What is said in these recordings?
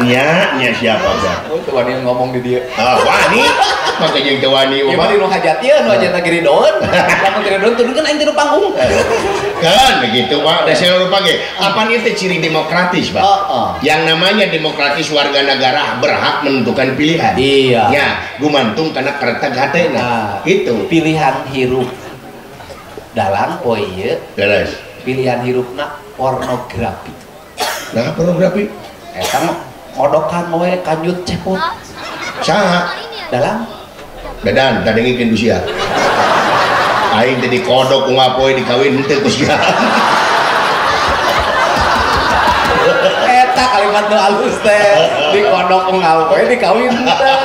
Nya, nya siapa siapa. Oh, teu wani ngomong di dieu. Ah, wani. Maka jeung teu wani mah. Ieu nu hajat ieu nu hajat lagi ridoeun. Lamun teu ridoeun turunkeun aing ti panggung. Kan begitu Pak, da saya lupa ge. Apaan itu ciri demokratis, Pak? Yang namanya demokratis warga negara berhak menentukan pilihan. Iya. Ya, gumantung kana kerteg hatena. Nah, itu pilihan hirup dalang poe ieu. Beres. Pilihan hirupna pornografi. Nah, pornografi eta mah kodokan we kanjut cepot. Saha? Dalang. Dadan, tadengikeun ku sia. Aing teh dikodok unggal poe dikawin henteu ku sia. Eta kalimat nu alus teh, dikodok unggal poe dikawin henteu.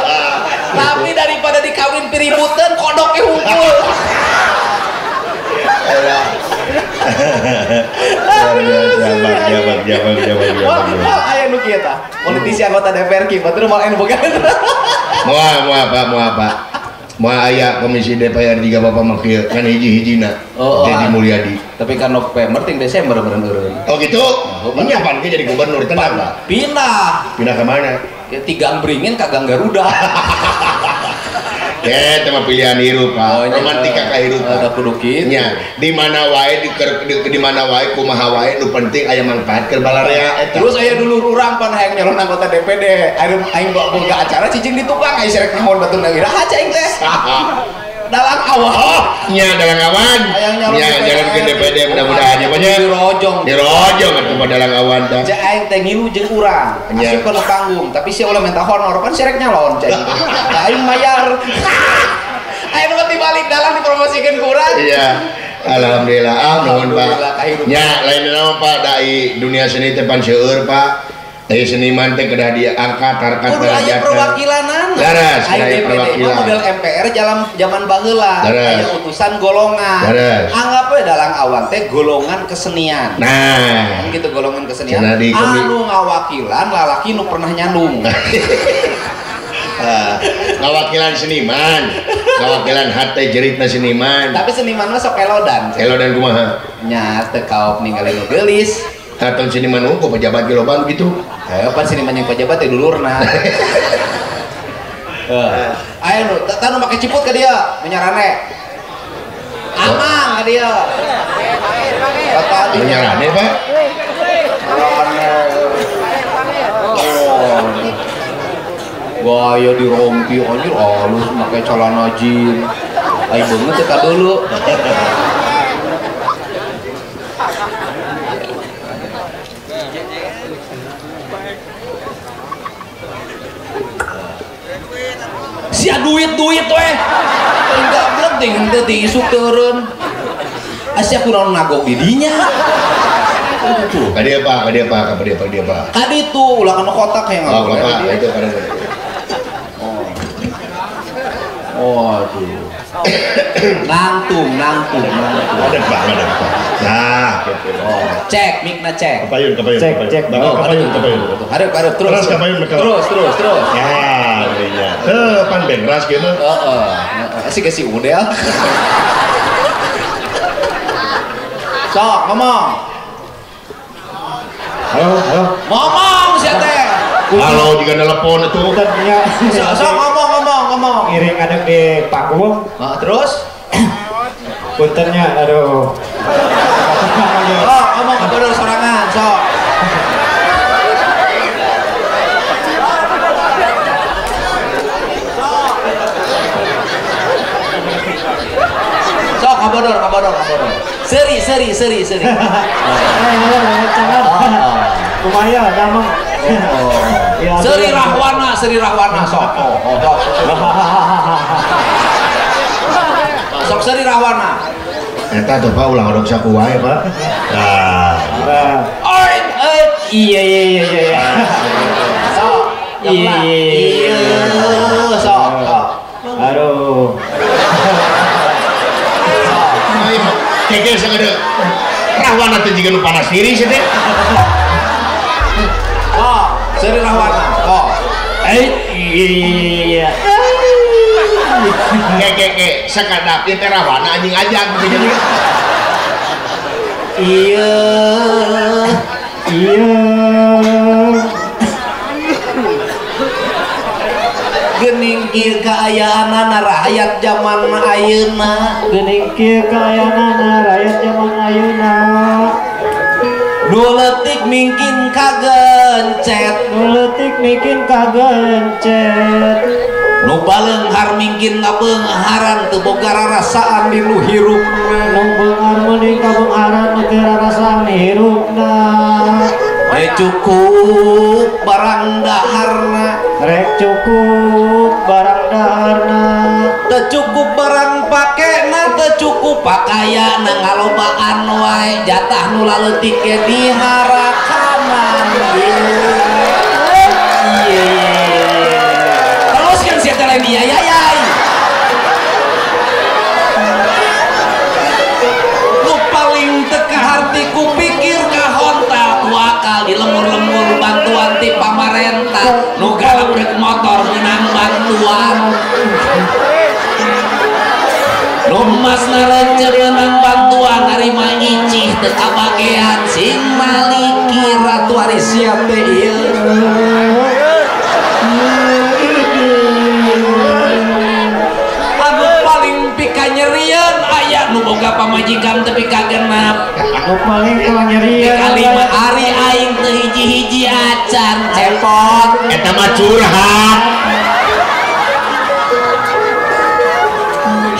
Tapi daripada dikawin piributeun kodok ge hungkul. Moal aya nu kieu tah. Politisi anggota DPR ki batur moal aya nu boga. Moal moal Pak, moal Pak. Moal aya komisi DPR jiga Bapak mah kieu kan hiji-hijina. Dedi Mulyadi. Tapi kan November ting Desember meureun eureun. Oh gitu. Nya pan ge jadi gubernur tenang Pak. Pindah. Pindah ke mana? Ya ti Gang Beringin ka Gang Garuda. Eh, tema pilihan hirup Pak. Romantika kahirupan. Ada kudu kitu. Nya, di mana wae di mana wae kumaha wae nu penting aya manfaat keur balarea eta. Terus aya dulur urang pan hayang nyalon anggota DPD. Aing boga acara cicing di tukang aya serek nyaho batur iraha aing teh. Dalang awan. Oh, nya dalang awan. Nya jalan ke DPD mudah-mudahan ya banyak. Dirojong. Dirojong atuh mah dalang awan tah. Cek aing teh ngilu jeung urang. Asup kana panggung, tapi sia ulah minta honor pan serek nyalon cek aing. Da aing mayar. Aing mah dibalik dalang dipromosikeun ku urang. Iya. Alhamdulillah, ah nuhun Pak. Nya lain naon Pak dai dunia seni teh pan seueur Pak. Dari seniman teh kedah diangkat harkat kudu aya perwakilanan. Leres, kudu aya perwakilan. Model MPR jaman baheula, aya utusan golongan. Anggap we dalang awan teh golongan kesenian. Nah, kan gitu golongan kesenian. Anu ngawakilan lalaki nu pernah nyandung. Ngawakilan seniman, ngawakilan hate jeritna seniman. Tapi seniman mah sok elodan. Elodan kumaha? Nya teu kaop ningali nu geulis. Atau seniman unggul pejabat ge loba gitu. Pan seniman yang pejabat teh dulurna. Ayo nu, tah nu make ciput ka dia, menyarane. Amang ka dia. Menyarane, Pak. Gaya dirompi anjir alus make celana jin. Aing beungeut teh ka deuleu. Sia duit-duit weh. Enggak blek teh teu isuk teureun. Sia kurang nagok di dinya. Ka dieu Pak, ka dieu Pak, ka dieu Pak, ka dieu Pak. Ka ditu ulah kana kotak hayang ngagok. Oh, Pak, itu kada. Oh. Aduh. Nangtung, nangtung, nangtung. Ada Pak, ada Pak. Nah, gitu. Oh, cek mikna cek. Kapayun, kapayun, cek, cek. Bapak kapayun, kapayun. Hareup, hareup terus. Terus kapayun, terus, terus, terus. Ya, iya. Pan bengras kieu mah. Heeh. Asik si Udel. Sok, ngomong. Halo, halo. Ngomong sia teh. Halo jika nelpon itu. Sok, sok ngomong, ngomong, ngomong. Ngiring ngadeg di panggung. Nah, terus? Puntennya, aduh. Sok, ngomong ke sorangan, sok. Sok, kabodor, kabodor, kabodor. Seri, seri, seri, seri. Lumayan, gampang. Seri Rahwana, Seri Rahwana, sok. Sok Seri Rahwana. Eta tuh Pak ulah ngodok saku wae, Pak. Nah. Oi, iya iya iya iya. Sok. Iya iya. Sok, sok. Aduh. Keke sagede. Rahwana teh jiga nu panas diri sih teh. Oh, Seri Rahwana. Oh. Iya. Keke sakadap ieu teh Rahwana anjing ajak gitu. Iya. Iya. Geuning kieu kaayaanana rakyat jaman ayeuna. Geuning kieu kaayaanana rakyat jaman ayeuna. Nu leutik mingkin kagencet. Nu leutik mingkin kagencet. Nu baleunghar mingkin ngabeungharan teu boga rarasaan di nu hirupna. Nu beunghar meuning kabeungharan teu rarasaan di hirupna. Rek cukup barang daharna. Rek cukup barang daharna. Teu cukup barang pakena, teu cukup pakaianna, ngalobaan wae jatah nu laleutik ge diharakanan. Teruskeun sia teh lain ieu yayay. Nu paling teu kaharti ku pikir kahontal ku akal di lemur-lemur bantuan ti pamarentah nu galak rek motor meunang bantuan. Nu emas narencep meunang bantuan ari mah icih teu kabagean sing maliki ratu ari sia teh ieu. Anu paling pikanyerieun aya nu boga pamajikan teu pikagenap. Nu paling kanyerieun kalima ari aing teu hiji-hiji acan cepot. Eta mah curhat.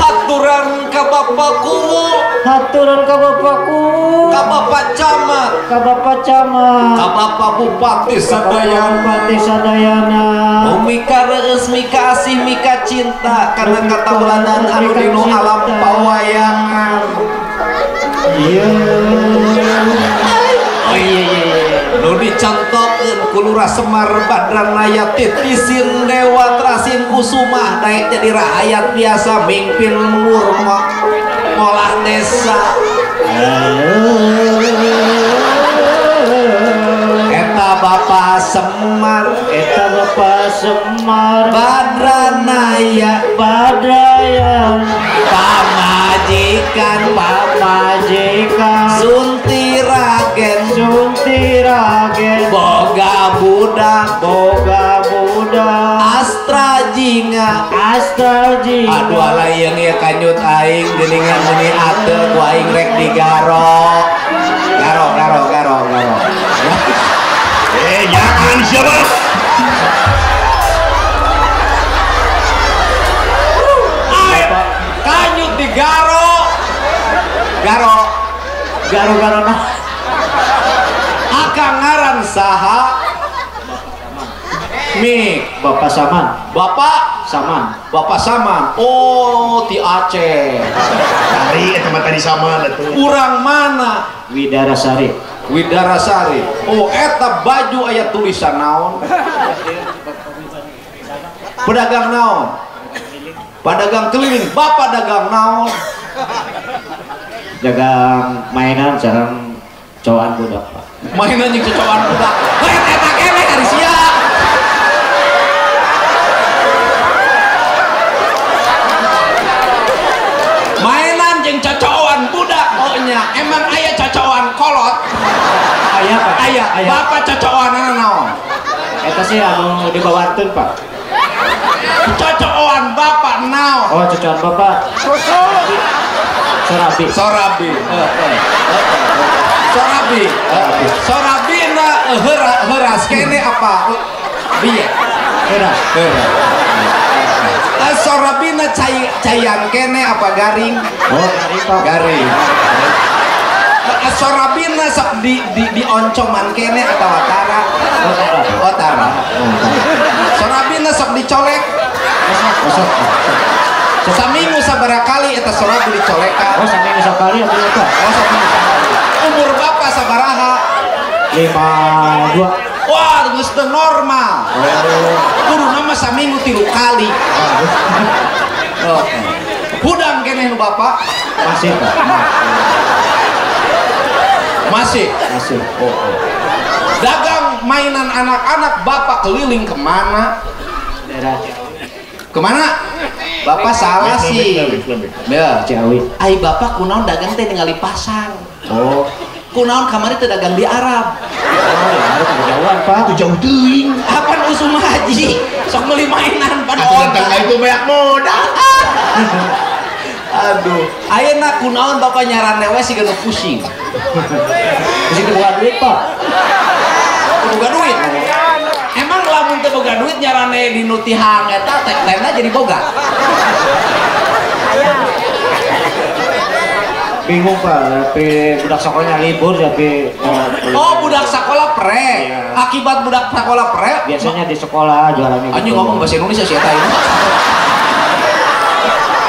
Haturan ka bapakku, haturan ka bapakku, ka bapak camat, ka bapak camat, ka bapak bupati sadayana, bupati sadayana. Mika reueus, mika asih, mika cinta karena katauladan anu dinu alam pawayangan. Iya. Oh iya iya. Nu dicontokeun ku Lurah Semar Badranaya titisin Dewa Trasin Kusuma daek jadi rakyat biasa mimpin lembur ngolah desa. Eta Bapak Semar, eta Bapak Semar Badranaya, Badraya, pamajikan, pamajikan, Sunti Ragen, Sunti Ragen, boga budak, boga budak, Astra Jinga, Astra Jinga. Aduh alayeng ya kanyut aing geuningan meuni ateu ku aing rek digaro. Garo garo garo garo. Jangan siapa? Kanyut digaro. Garo. Garo garo nah. Akang ngaran saha? Mik. Bapak Saman. Bapak Saman. Bapak Saman. Oh, ti Aceh. Cari eta mah tadi Saman atuh. Urang mana? Widarasari. Widarasari. Oh, eta baju aya tulisan naon? Pedagang naon? Pedagang keliling. Bapak dagang naon? Dagang mainan sareng cowokan budak, Pak. Mainan jeung cocokan budak. Heuh eta keneh ari sia. Mainan jeung cocokan budak oh nya. Emang aya cocokan kolot? Aya, Pak. Aya. Bapak cocokanana naon? Eta sih anu dibawanteun, Pak. Cocokan bapak naon? Oh, cocokan bapak. Sorabi. Sorabi. Sorabi. Sorabi na heuras kene apa? Bieu. Heuras. Heuras. Sorabina cayan kene apa garing? Oh, garing, Pak. Garing. Sorabina sok di oncoman kene atau tara? Oh, tara. Sorabina sok dicolek. Sok. Saminggu sabaraha kali eta sorabi dicolekan? Oh, saminggu sakali atuh eta. Oh, saminggu sakali. Umur bapak sabaraha? 52. Wah, geus teu normal. Kudu nama saminggu 3 kali. Oh. Hudang keneh nu bapak? Masih, Pak. Masih. Masih. Oh, oh. Dagang mainan anak-anak bapak keliling kemana? Daerah. Kemana? Bapak salah sih. Ya. Ciawi. Ai bapak kunaon dagang teh ningali pasar. Oh. Kunaon kamari teh dagang di Arab. Oh, ya, Arab kejauhan, Pak. Itu jauh teuing. Apaan Usum haji sok meuli mainan pan atuh datang ka itu banyak modal. Aduh, ayeuna kunaon bapak nyarane we siga nu pusing. Pusing teu boga duit, Pak. Teu boga duit. Emang lamun teu boga duit nyarane di nu tihang eta teh tenda jadi boga. Bingung, Pak, tapi budak sekolahnya libur tapi oh, budak sekolah pre. Iya. Akibat budak sekolah pre biasanya di sekolah jualannya gitu. Anjing ngomong bahasa Indonesia sih eta ini.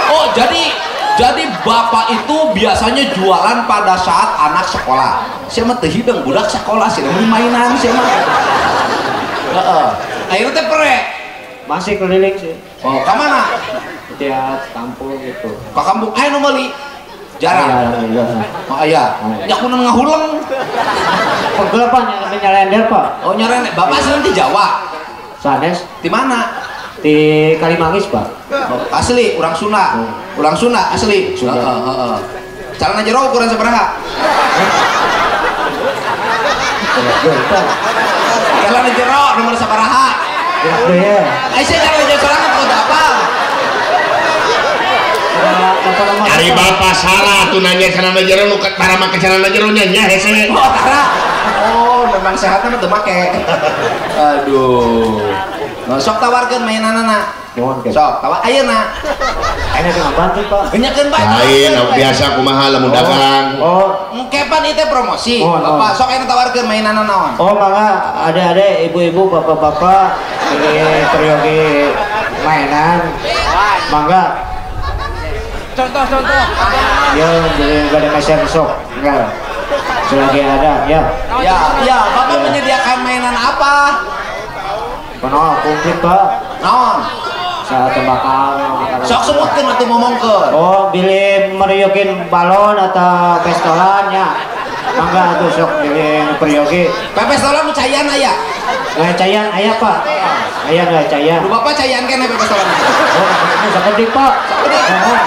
Oh, jadi bapak itu biasanya jualan pada saat anak sekolah. Saya mah teu hideng budak sekolah sih meuli mainan saya mah. Heeh. Akhirnya teh pre. Masih keliling sih. Oh, ka mana? Tiap kampung gitu. Ka kampung aya nu meuli? Jarang. Iya. Oh iya. Ya kunan ngahuleng. Pegel Pak nyalender Pak. Oh nyalender. Bapak asli di Jawa. Sanes. Di mana? Di Kalimanggis Pak. Oh, asli urang Sunda. Urang Sunda asli. Sunda. Heeh. Calana jero ukuran sabaraha? Calana jero nomor sabaraha? Iya. Aisyah calana jero sorangan kudu apa? Ari bapak salah tuh nanya celana jero nu tara make celana jero nya nya hese. Oh, tara. Oh, memang sehatna mah teu make. Aduh. Nah, sok tawarkeun mainanana. Nuhun. Sok tawar ayeuna. Ayeuna teh ngabantu, Pak. Genyekeun bae. Lain biasa kumaha lamun dagang. Oh, engke pan ieu teh promosi. Bapak sok ayeuna tawarkeun mainanana naon? Oh, mangga adik-adik, ibu-ibu, bapak-bapak ini peryogi mainan. Mangga. Contoh-contoh. Ya, jadi nggak ada mesin sok, enggak. Selagi ada, ya. Ya, ya. Bapak menyediakan mainan apa? Kono, komplit Pak. Naon? Saya tembakan. Sok sebutkeun atuh ngomongkeun. Oh, bilih meriukin balon atau pestolan ya. Mangga atuh sok bilih peryogi. Pestolan nu cayan aya? Nggak cayan aya Pak. Aya nggak cayan. Lu bapak cayan kene pestolan. Oh, sakedik Pak. Sakedik.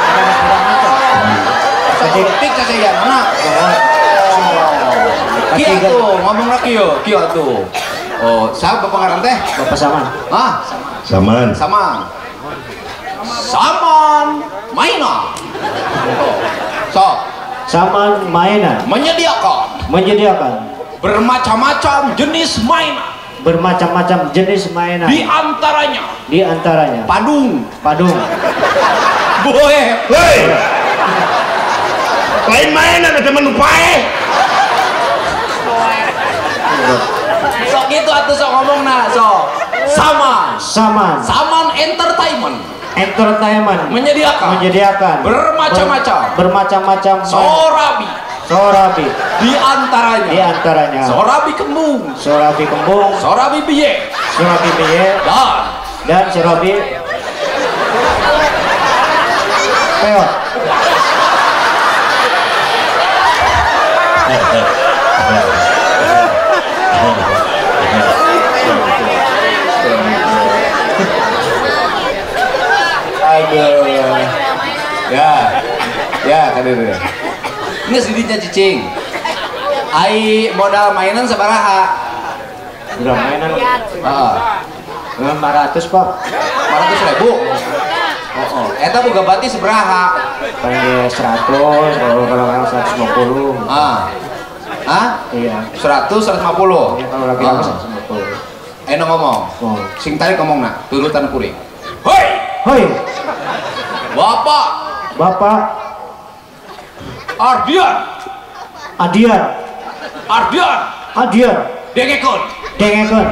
Sakedik cayan mana? Kieu atuh ngomong ra kieu, kieu atuh. Oh, saha bapak ngaran teh? Bapak Saman. Hah? Saman. Saman. Saman mainan. Sok. Saman mainan. Menyediakan. Menyediakan bermacam-macam jenis mainan. Bermacam-macam jenis mainan. Di antaranya. Di antaranya. Padung. Padung. Boleh. Hei. Lain mainan ada menu pae. Sok gitu atuh sok ngomongna sok. Saman. Saman. Saman Entertainment. Entertainment. Menyediakan. Menyediakan. Bermacam-macam. Bermacam-macam. Sorabi. Sorabi. Di antaranya. Di antaranya. Sorabi kembung. Sorabi kembung. Sorabi biye. Sorabi biye. Dan sorabi peot. Aduh. Ya. Ya, kadir. Ini sedinya cicing. Ai modal mainan sabaraha? Modal mainan. Heeh. 500, Pak. 500.000. Oh, oh. Eta boga bati sabaraha? Paling 100, kalau kadang-kadang 150. Ah. Hah? Iya. 100, 150. Iya, kalau lagi rame 150. Ayo ngomong. Oh. Sing tarik ngomongna, turutan kuring. Hoi. Hoi. Bapak. Bapak. Ardian. Adian. Ardian. Adian. Dengekeun. Dengekeun.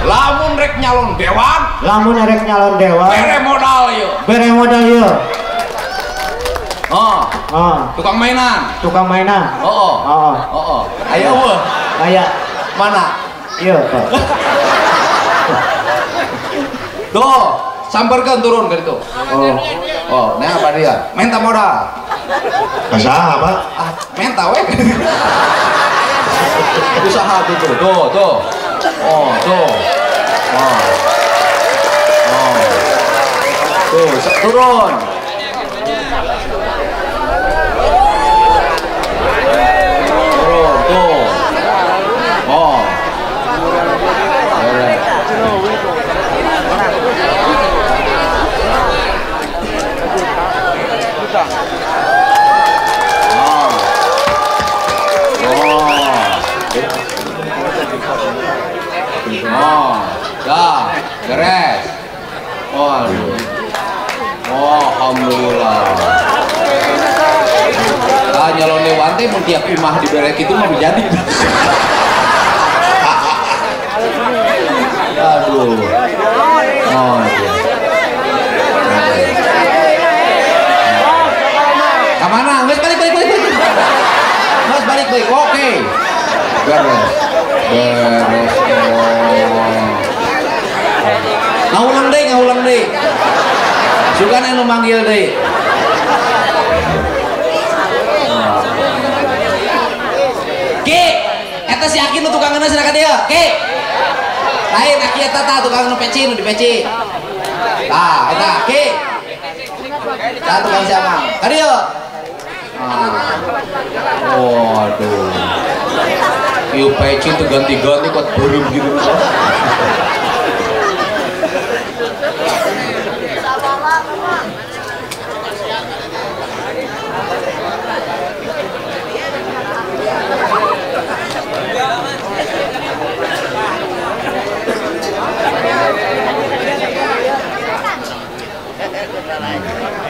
Lamun rek nyalon dewan. Lamun rek nyalon dewan. Bere modal ieu. Bere modal ieu. Oh. Oh. Tukang mainan. Tukang mainan. Oh. Oh. Oh. Oh. Ayo eueuh. Aya. Mana? Iya, Pak. Tuh, samperkeun turun ke ditu. Oh. Oh, nah apa dia? Minta modal. Usaha, Pak. Ah, minta we. Usaha tuh tuh. Tuh, tuh. Oh, tuh. Oh. Oh. Tuh, turun. Turun, tuh. Oh. Dah, beres. Waduh. Oh, alhamdulillah. Ah, nyalon dewan teh mun tiap imah dibere kitu mah jadi. Aduh. Oh, iya. Kamana? Geus balik. Geus balik. Oke. Beres. Beres. Ngaulang deui. Sugan anu manggil deui. Ki, eta si Aki nu tukang ngeunah cenah ka dieu. Ki. Lain Aki eta tah tukang nu peci nu di peci. Tah, eta Ki. Tah tukang siapa? Ka dieu. Waduh. Ieu peci teu ganti-ganti kok beureum gitu.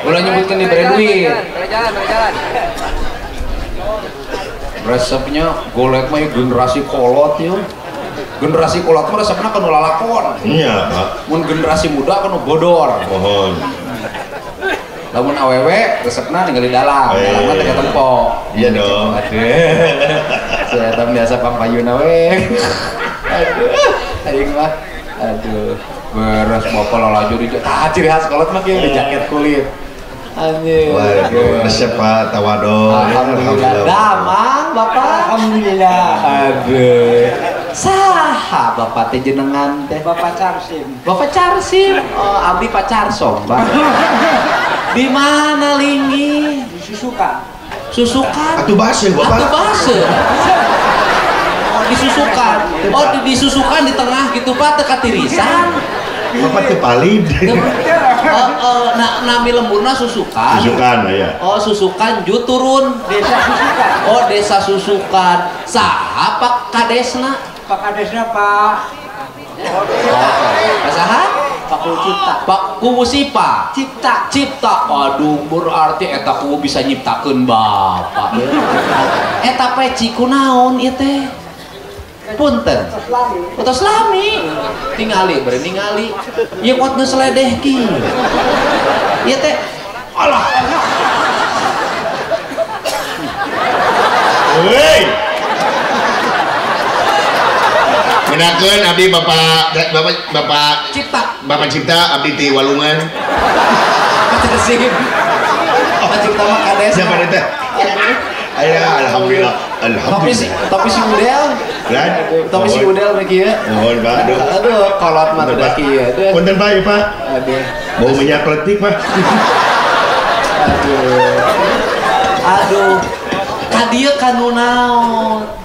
Ulah nyebutkan diberi duit. Jalan. Resepnya golek mah generasi kolot ya. Generasi kolot mah resepna kanu lalakon. Iya, Pak. Mun generasi muda kanu bodor. Mohon. Lamun awewe resepna ningali dalam, dalamna teh katempo. Iya dong. Aduh. Saya teh biasa pangpayuna we. Aduh, aing mah. Aduh, beres bapak lalajo di ciri khas kolot mah kieu di jaket kulit. Anjir. Waduh, resep Pak Tawado. Alhamdulillah. Damang Bapak. Alhamdulillah. Aduh. Saha Bapak teh jenengan teh? Bapak Carsim. Bapak Carsim. Oh, abdi Pak Carsom, Pak. Di mana linggih? Di Susukan. Susukan? Atuh baseuh, Bapak. Atuh baseuh. Oh, di Susukan. Oh, di Susukan di tengah gitu Pak, teu katirisan. Bapak teu palid. Nami lemburna Susukan. Susukan, ya. Oh, Susukan ju turun desa Susukan. Oh, desa Susukan. Saha Pak Kadesna? Pak Kadesna Pak. Oh, Pak saha? Pak Kuwu Cipta. Pak Kuwu Sipa? Cipta. Cipta. Aduh, berarti eta kuwu bisa nyiptakeun Bapak. Eta peci kunaon ieu teh? Punten. Tos lami. Tingali, bere ningali. Ieu kuat geus ledeh ki. Ieu teh alah. Heuy. Menakeun abdi Bapak Cipta. Bapak Cipta abdi ti Walungan. Pak Cipta. Pak Cipta mah kades. Siapa teh? Aya alhamdulillah. Alhamdulillah. Tapi si Udel. Tapi si Udel mah kieu. Mohon Pak, aduh. Aduh, kolot mah teu kieu. Punten Pak, ieu Pak. Aduh. Bau minyak kletik Pak. Aduh. Aduh. Ka dieu ka nu naon?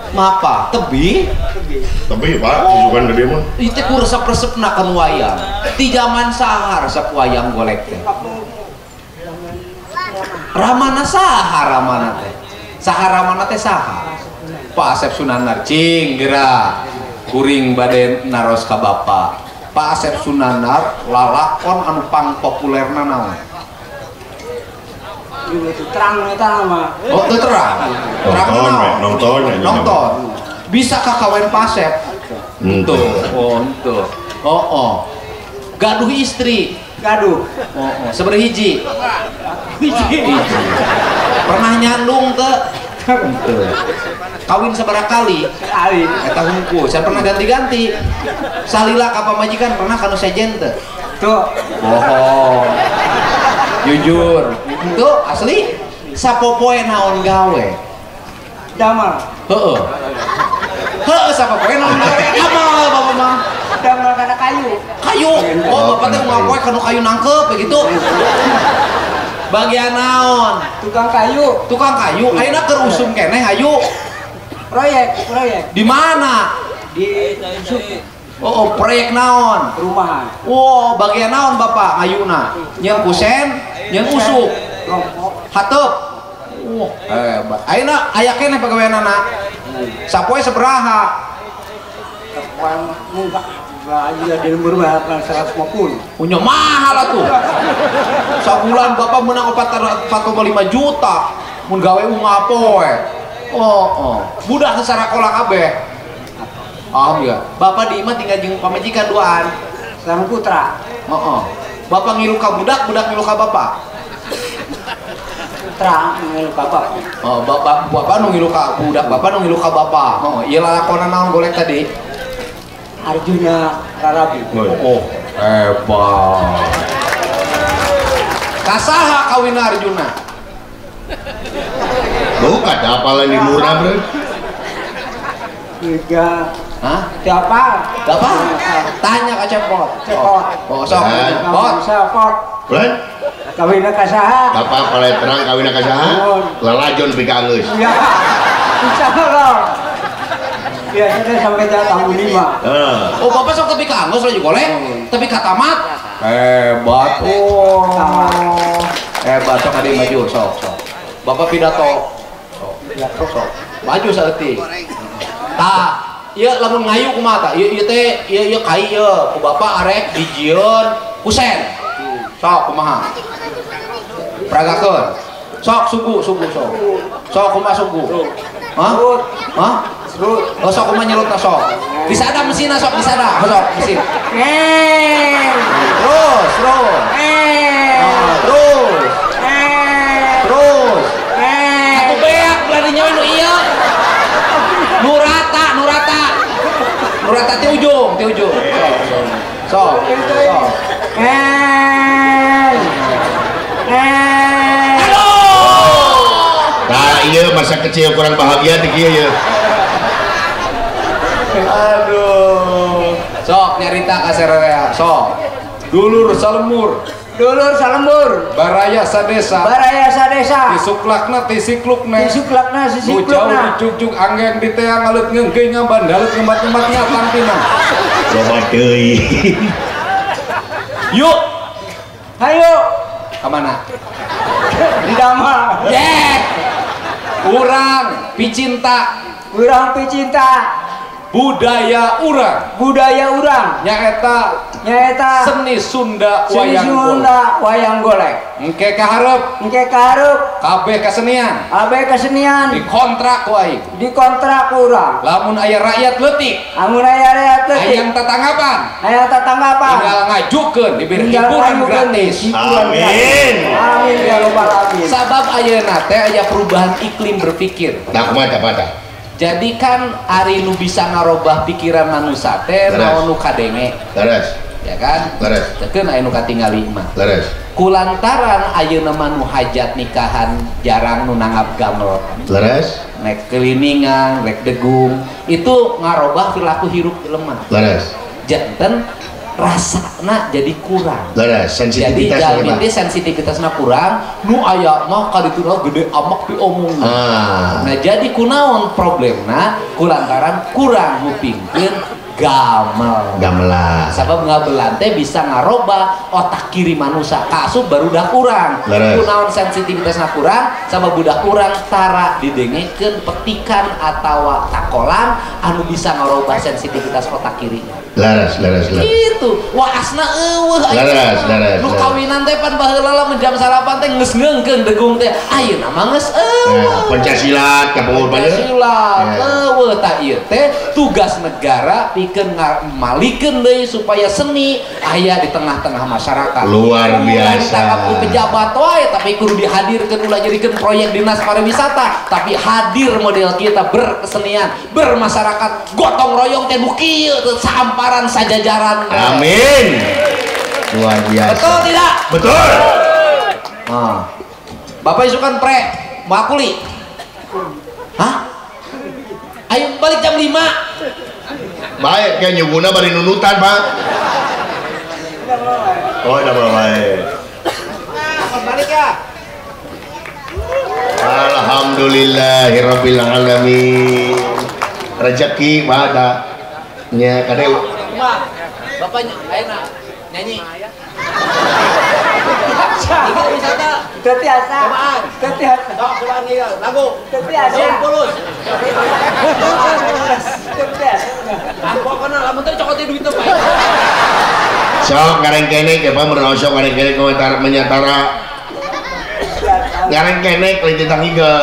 Mapa? Tebi? Tebi Pak, susukan gede mah. Ieu teh ku resep-resepna kan wayang. Ti jaman saha resep wayang golek teh? Ramana saha Ramana teh? Saha Ramana teh saha? Pak Asep Sunanar cing geura. Kuring bade naros ka Bapak. Pak Asep Sunanar lalakon anu pangpopulerna naon? Terang eta mah. Oh, teu terang. Nonton, nonton. Bisa kakawen Pak Asep? Henteu. Oh, henteu. Oh, oh. Gaduh istri. Gaduh. Oh, oh. Sabaraha hiji? Hiji. Pernah nyandung teu? Henteu. Kawin sabaraha kali? Sekali. Eta hungkul. Saya pernah ganti-ganti. Salila ka pamajikan pernah kanu sejen teu? Tuh. Bohong. Jujur. Itu asli sapopoe naon gawe? Damel. Heeh. Heeh sapopoe naon gawe? Damel bapak mah. Damel kana kayu. Kayu. Oh, bapak teh ngapoe kana kayu nangkep begitu. Bagian naon? Tukang kayu. Tukang kayu. Ayeuna keur usum keneh hayu. Proyek, proyek. Di mana? Di Oh, oh, proyek naon? Perumahan. Wow, bagian naon bapak ngayuna? Nyeun kusen, nyeun usuk. Hateup. Wah, hebat. Ayeuna aya keneh pagaweanana. Sapoe sabaraha? Enggak, aja di lembur mah 150. Punya mahal atuh. Sabulan bapak menang 4,5 juta. Mun gawe unga poe. Oh. Budak sarakola kabeh. Alhamdulillah. Bapak di imah tinggal jeung pamajikan duaan. Sareng putra. Heeh. Bapak ngilu ka budak, budak ngilu ka bapak. Putra ngilu ka bapak. Oh, bapak nu ngilu ka budak, bapak nu ngilu ka bapak. Heeh, ieu lalakonan naon golek tadi? Arjuna Rarabi. Oh, hebat. Kasaha kawin Arjuna? Bukan apalan di murah, bro. Tiga. Hah? Siapa? Siapa? Tanya ke Cepot. Cepot. Oh, sok. Pot. Cepot. Bulan? Kawinna ka saha? Bapak pale terang kawinna ka saha? Lalajon pika geus. Iya. Insyaallah. Biasanya sampai jam 5. Oh, bapak sok tepi ka anggeus laju golek, tepi ka tamat. Hebat. Oh. Hebat sok adi maju sok sok. Bapak pidato. Sok. Sok. Maju saeutik. Tah, ieu lamun ngayu kumaha tah? Ieu ieu teh ieu ieu kai ieu ku bapak arek dijieun kusen. Sok kumaha? Peragakeun. Sok sugu sugu sok. Sok kumaha sugu? Hah? Hah? Oh, sok kumaha nyelutna sok. Disada mesinna sok disada. Sok mesin. Terus, terus. Terus. Terus. Atuh beak belah nyawa nu ieu. Nu rata, nu rata. Nu rata ti ujung, ti ujung. Sok. Sok. Aduh. Nah, iya masa kecil kurang bahagia teh kieu ya. Aduh. Sok nyarita ka sararea, sok. Dulur salemur. Dulur salembur. Baraya sadesa. Baraya sadesa. Disuklakna tisiklukna. Disuklakna sisiklukna. Nu jauh dijugjug anggeng di teang alet ngeungkeui ngabandalet ngembat-ngembat ngatang pinang. Loba deui. Yuk. Hayu. Ka mana? Di damar. Yeah. Urang picinta. Urang picinta. Budaya urang. Budaya urang. Nyaeta nyaeta seni Sunda seni wayang Sunda golek. Wayang golek. Engke kaharep. Engke kaharep. Kabeh kesenian. Kabeh kesenian. Dikontrak ku aing. Dikontrak ku urang. Lamun aya rakyat leutik. Lamun aya rakyat leutik. Hayang tatanggapan. Hayang tatanggapan. Tinggal ngajukeun diberi hiburan gratis. Amin. Amin ya rabbal alamin. Sabab ayeuna teh aya perubahan iklim berpikir. Nah kumaha tah? Jadi kan ari nu bisa ngarobah pikiran manusia teh naon nu kadenge. Leres. Ya kan? Leres. Teukeun aya nu katingali mah. Leres. Kulantaran ayeuna mah nu hajat nikahan jarang nu nanggap gamelan. Leres. Rek keliningan, rek degung, itu ngarobah perilaku hirup jelema. Leres. Janten rasana jadi kurang. Leres, sensitivitas. Jadi sensitivitasna kurang, nu aya mah kadituna gede amak diomong. Ah. Nah jadi kunaon problemna kulantaran kurang ngupingkeun gamel. Gamelan. Sabab ngabelan teh bisa ngaroba otak kiri manusia. Kasup barudak urang. Kunaon sensitivitasna kurang, sabab budak urang tara didengekeun petikan atawa takolan anu bisa ngaroba sensitivitas otak kirinya. Leres, leres, leres. Gitu. Waasna eueuh ayeuna. Leres, leres. Nu kawinan teh pan baheula lamun jam salapan teh geus ngeungkeun degung teh. Ayeuna mah geus eueuh. Pancasila ka pengurban. Pancasila eueuh tah ieu teh tugas negara pikeun malikeun deui supaya seni aya di tengah-tengah masyarakat. Luar biasa. Ditangkap ku pejabat wae tapi kudu dihadirkeun ulah jadikeun proyek dinas pariwisata, tapi hadir model kita berkesenian, bermasyarakat, gotong royong teh nu kieu sampar sajajaran. Amin. Luar biasa. Betul tidak? Betul. Nah. Bapak isukan pre, makuli. Hah? Ayo balik jam 5. Baik, kayak nyuguna bari nunutan, Pak. Oh, udah baik. Balik ya. Alhamdulillahirabbil alamin. Rezeki pada nya kade. Bapak ayo nyanyi. Tiga wisata. Tetiasa. Cobaan. Tetiasa. Sok cobaan ieu lagu. Tetiasa. Daun pulus. Tetiasa. Ah, pokona lamun teh cokot duit teh bae. Sok ngarengkenek ya Pak mun osok ngarengkenek komentar menyatara. Ngarengkenek lain tentang hige.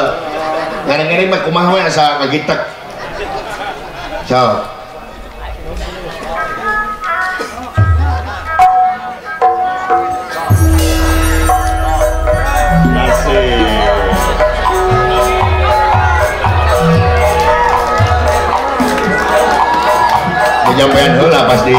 Ngarengkenek mah kumaha we asa kagitek. Sok. Penyampaian heula pasti.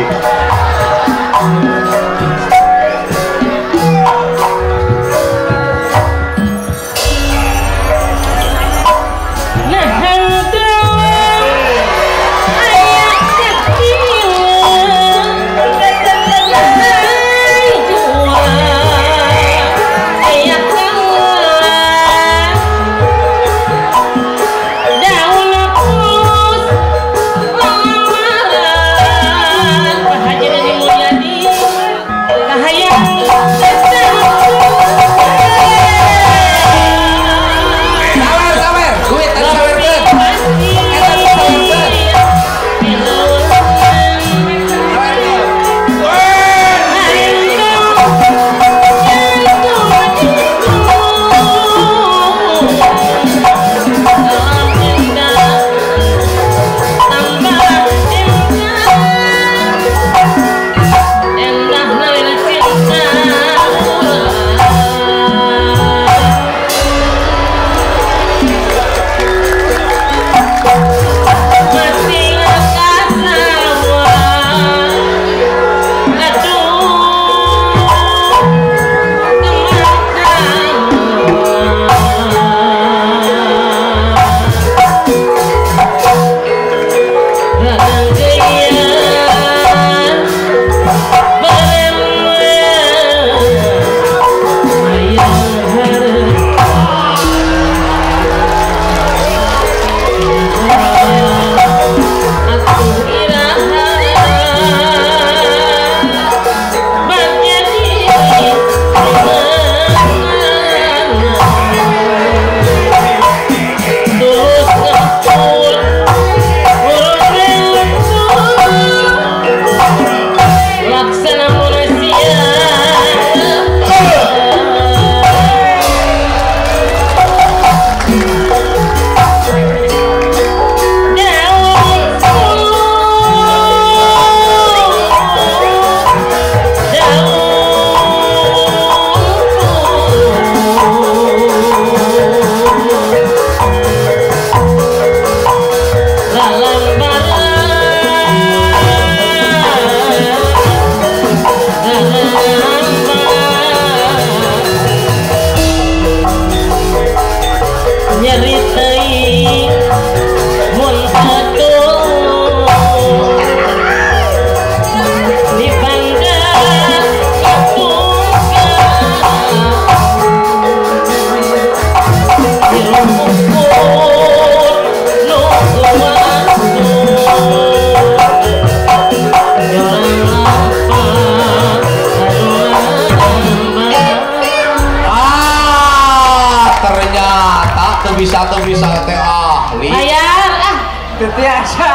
Bisa teh ahli. Bayar ah. Biasa.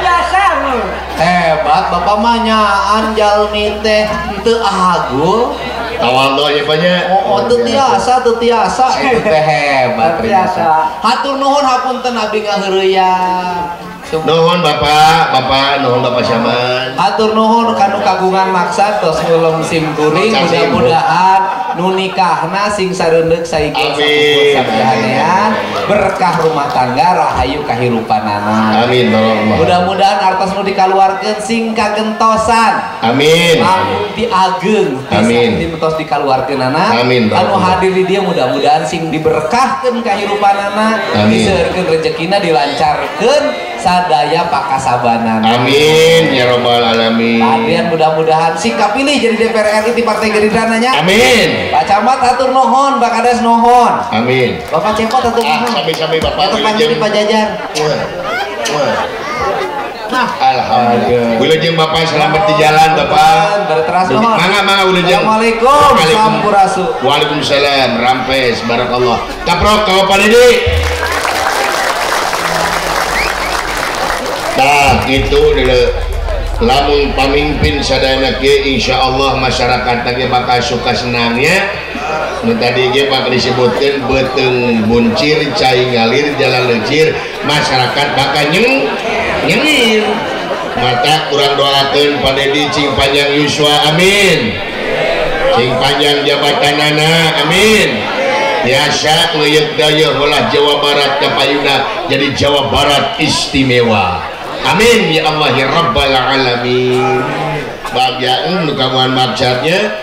Biasa lu. Hebat bapak mah nyaan jalmi teh teu agul. Tawal ya banyak. Oh, teu tiasa, teu tiasa itu teh hebat ternyata. Hatur nuhun hapunten abdi ngaheureuyang. Nuhun Bapak, Bapak nuhun Bapak Syaman. Hatur nuhun kanu kagungan maksad tos ngulem sim kuring mudah-mudahan nu nikahna sing sareundeuk saiki sapupur sabihanean berkah rumah tangga rahayu kahirupanana. Amin. Mudah-mudahan artos nu dikaluarkeun sing kagentosan. Amin. Langkung diageng. Amin. Tos dikaluarkeunana. Amin. Anu hadir di dieu mudah-mudahan sing diberkahkeun kahirupanana, diseueurkeun rejekina, dilancarkeun sadaya pakasabanan. Amin ya robbal alamin. Adrian mudah-mudahan sing kapilih jadi DPR RI di Partai Gerindra nanya. Amin. Pak Camat atur nuhun, Pak Kades nuhun. Amin. Bapak Cepot atur nuhun. Sami-sami Bapak wilujeng Pak Jajar. Nah, alhamdulillah. Wilujeng Bapak selamat di jalan Bapak. Berteras nuhun. Mangga mangga wilujeng. Assalamualaikum. Sampurasun. Waalaikumsalam. Rampes barakallah. Kaprok ka Bapak Didi. Tah kitu deuleu. Lamun pamimpin sadayana ge insyaallah masyarakat ge bakal suka senangnya. Nu tadi ge bakal disebutkeun beuteung buncir cai ngalir jalan leucir masyarakat bakal nyengir. Mata kurang doakeun Pak Dedi cing panjang yuswa amin. Cing panjang jabatanana amin. Biasa ngeuyeuk dayeuh ulah Jawa Barat ka payuna jadi Jawa Barat istimewa. Amin ya Allah ya Rabbal alamin. Bagya nu kagungan maksatnya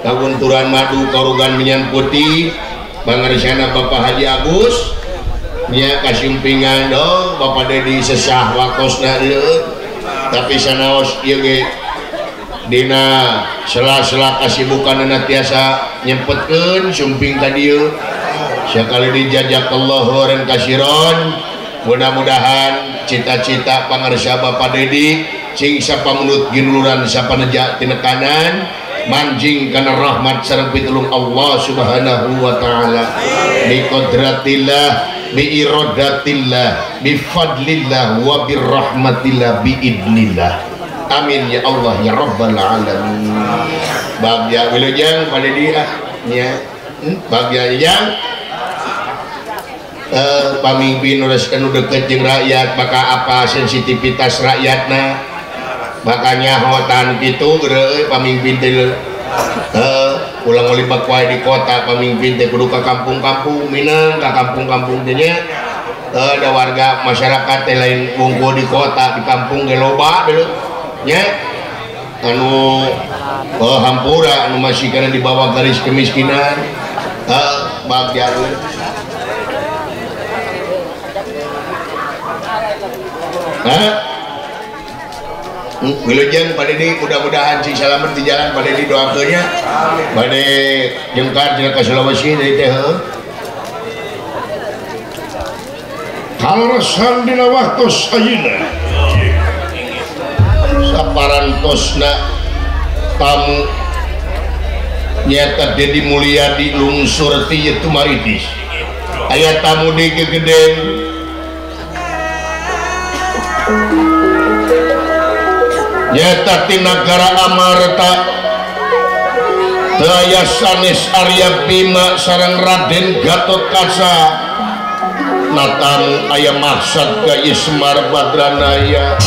kagunturan madu karugan minyan putih pangarsana Bapak Haji Agus nya kasumpingan dong Bapak Dedi sesah waktosna leueut tapi sanaos ieu ge dina sela-sela kasibukanna tiasa nyempetkeun sumping ka dieu sakali dijajakallahu khairan kasiron. Mudah-mudahan cita-cita pangarsa Bapak Dedi sing sapamunut ginuluran sapaneja tinekanan manjing kana rahmat sareng pitulung Allah Subhanahu wa taala bi qudratillah bi iradatillah bi fadlillah wa bi rahmatillah bi idnillah. Amin ya Allah ya Rabbal alamin. Bagya wilujeng Pak Dedi ah nya bagya yang pamimpin nu deket jeung rakyat maka apa sensitivitas rakyatna maka nyahotan kitu geureuy pamimpin teh ulang ulibak wae di kota pamimpin teh kudu ka kampung-kampung minang ka kampung-kampung teh nya ada warga masyarakat teh lain wungkul di kota di kampung ge loba deuleu nya anu hampura anu masih kana di bawah garis kemiskinan bagya Wilujeng Pak Dedi mudah-mudahan sing salamet di jalan Pak Dedi doakeunnya. Bade jengkar cenah ka Sulawesi deui teh heuh. Kaleresan dina waktos ayeuna. Saparantosna tamu nyaeta Dedi Mulyadi lungsur ti ieu Tumaritis. Aya tamu di gegeden. Nyata ti nagara Amarta daya sanes Arya Bima sareng Raden Gatotkaca natamu aya maksad ka Ismar Badranaya.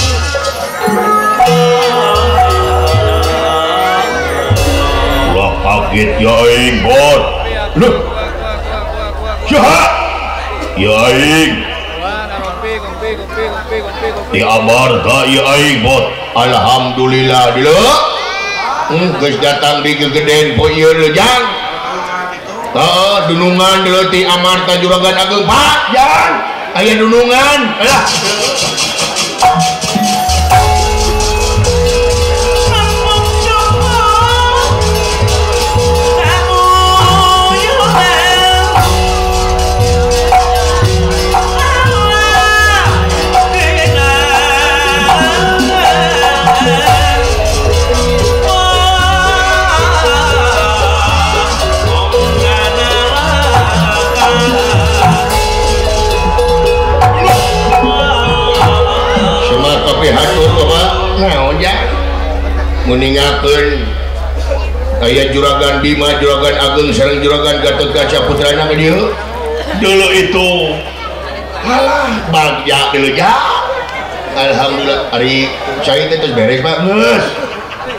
Ulah kaget ya aing bot. Loh. Saha? Ya aing. Di Amarta ya aing bot. Alhamdulillah deuleu. Geus datang di gegeden poe ieu leu jang. Heeh, dunungan deuleu ti Amarta Juragan Ageung Pak, jang. Aya dunungan. Alah. Meningakeun aya Juragan Bima, Juragan Ageung sareng Juragan Gatotkaca putrana ka dieu. Deuleu itu. Alah, bagja deuleu ja. Alhamdulillah ari cai teh geus beres Pak. Geus.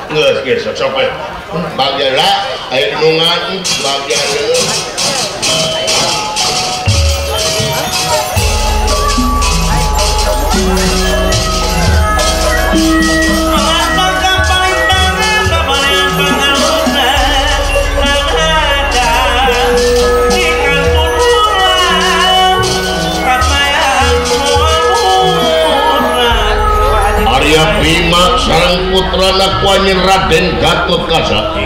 Geus geus sok we. Bagja lah aya dunungan bagja deuleu. Arya Bima sareng putrana kuanyin Raden Gatotkaca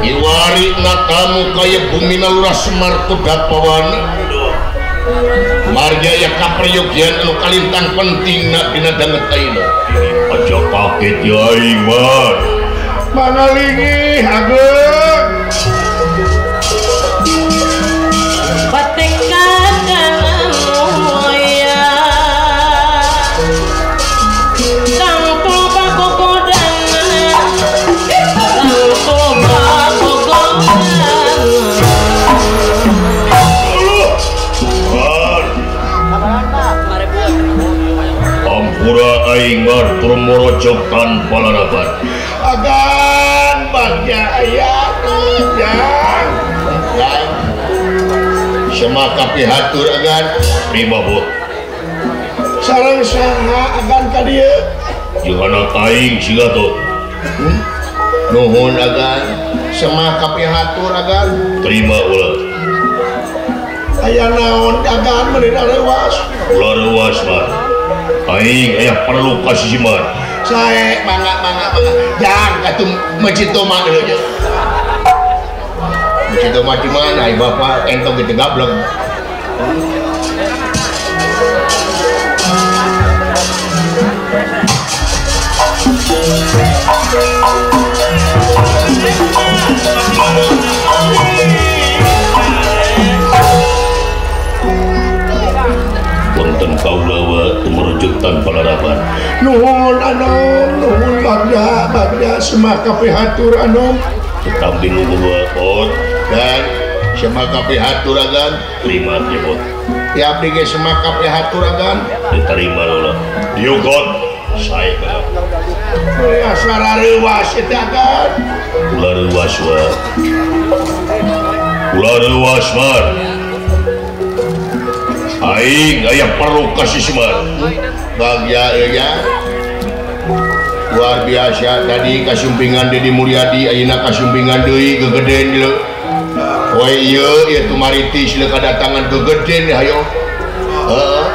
iwari natamu kaya bumi Lurah Semar Kudapawana marga ya kaprayogian anu kalintang pentingna dina danget ayeuna. Aja kaget ya aing mah. Mangalingih ageung. Amar turun morocok tanpa laraban. Agan bagja aya jang. Jang. Semaka pihatur agan terima bot. Sareng saha agan ka dieu? Jeung anak aing si Gatot. Nuhun agan. Semaka pihatur agan. Terima ulah. Aya naon agan meuni reuas? Ulah reuas mah. Aing aya perlu ka si Simar. Sae mangga mangga mangga. Jang atuh masjid mah deui nya. Masjid mah di mana ai bapak entong gitu gablek. Punten kaula tumurujuk tanpa laraban. Nuhun anom, nuhun bagja, bagja semaka pihatur anom. Tetapi nu bot dan semaka pihatur agan. Terima jebot. Ya abdi ge semaka pihatur agan. Diterima ulah. Diugot sae bae. Asa rareuwas eta agan. Ulah reuwas wa. Ulah reuwas mar. Aing aya perlu ka si Simar. Bagja ieu nya. Luar biasa tadi kasumpingan Dedi Mulyadi ayeuna kasumpingan deui gegeden leu. Poe ieu ieu tumaritis leu kadatangan gegeden hayo. Heeh.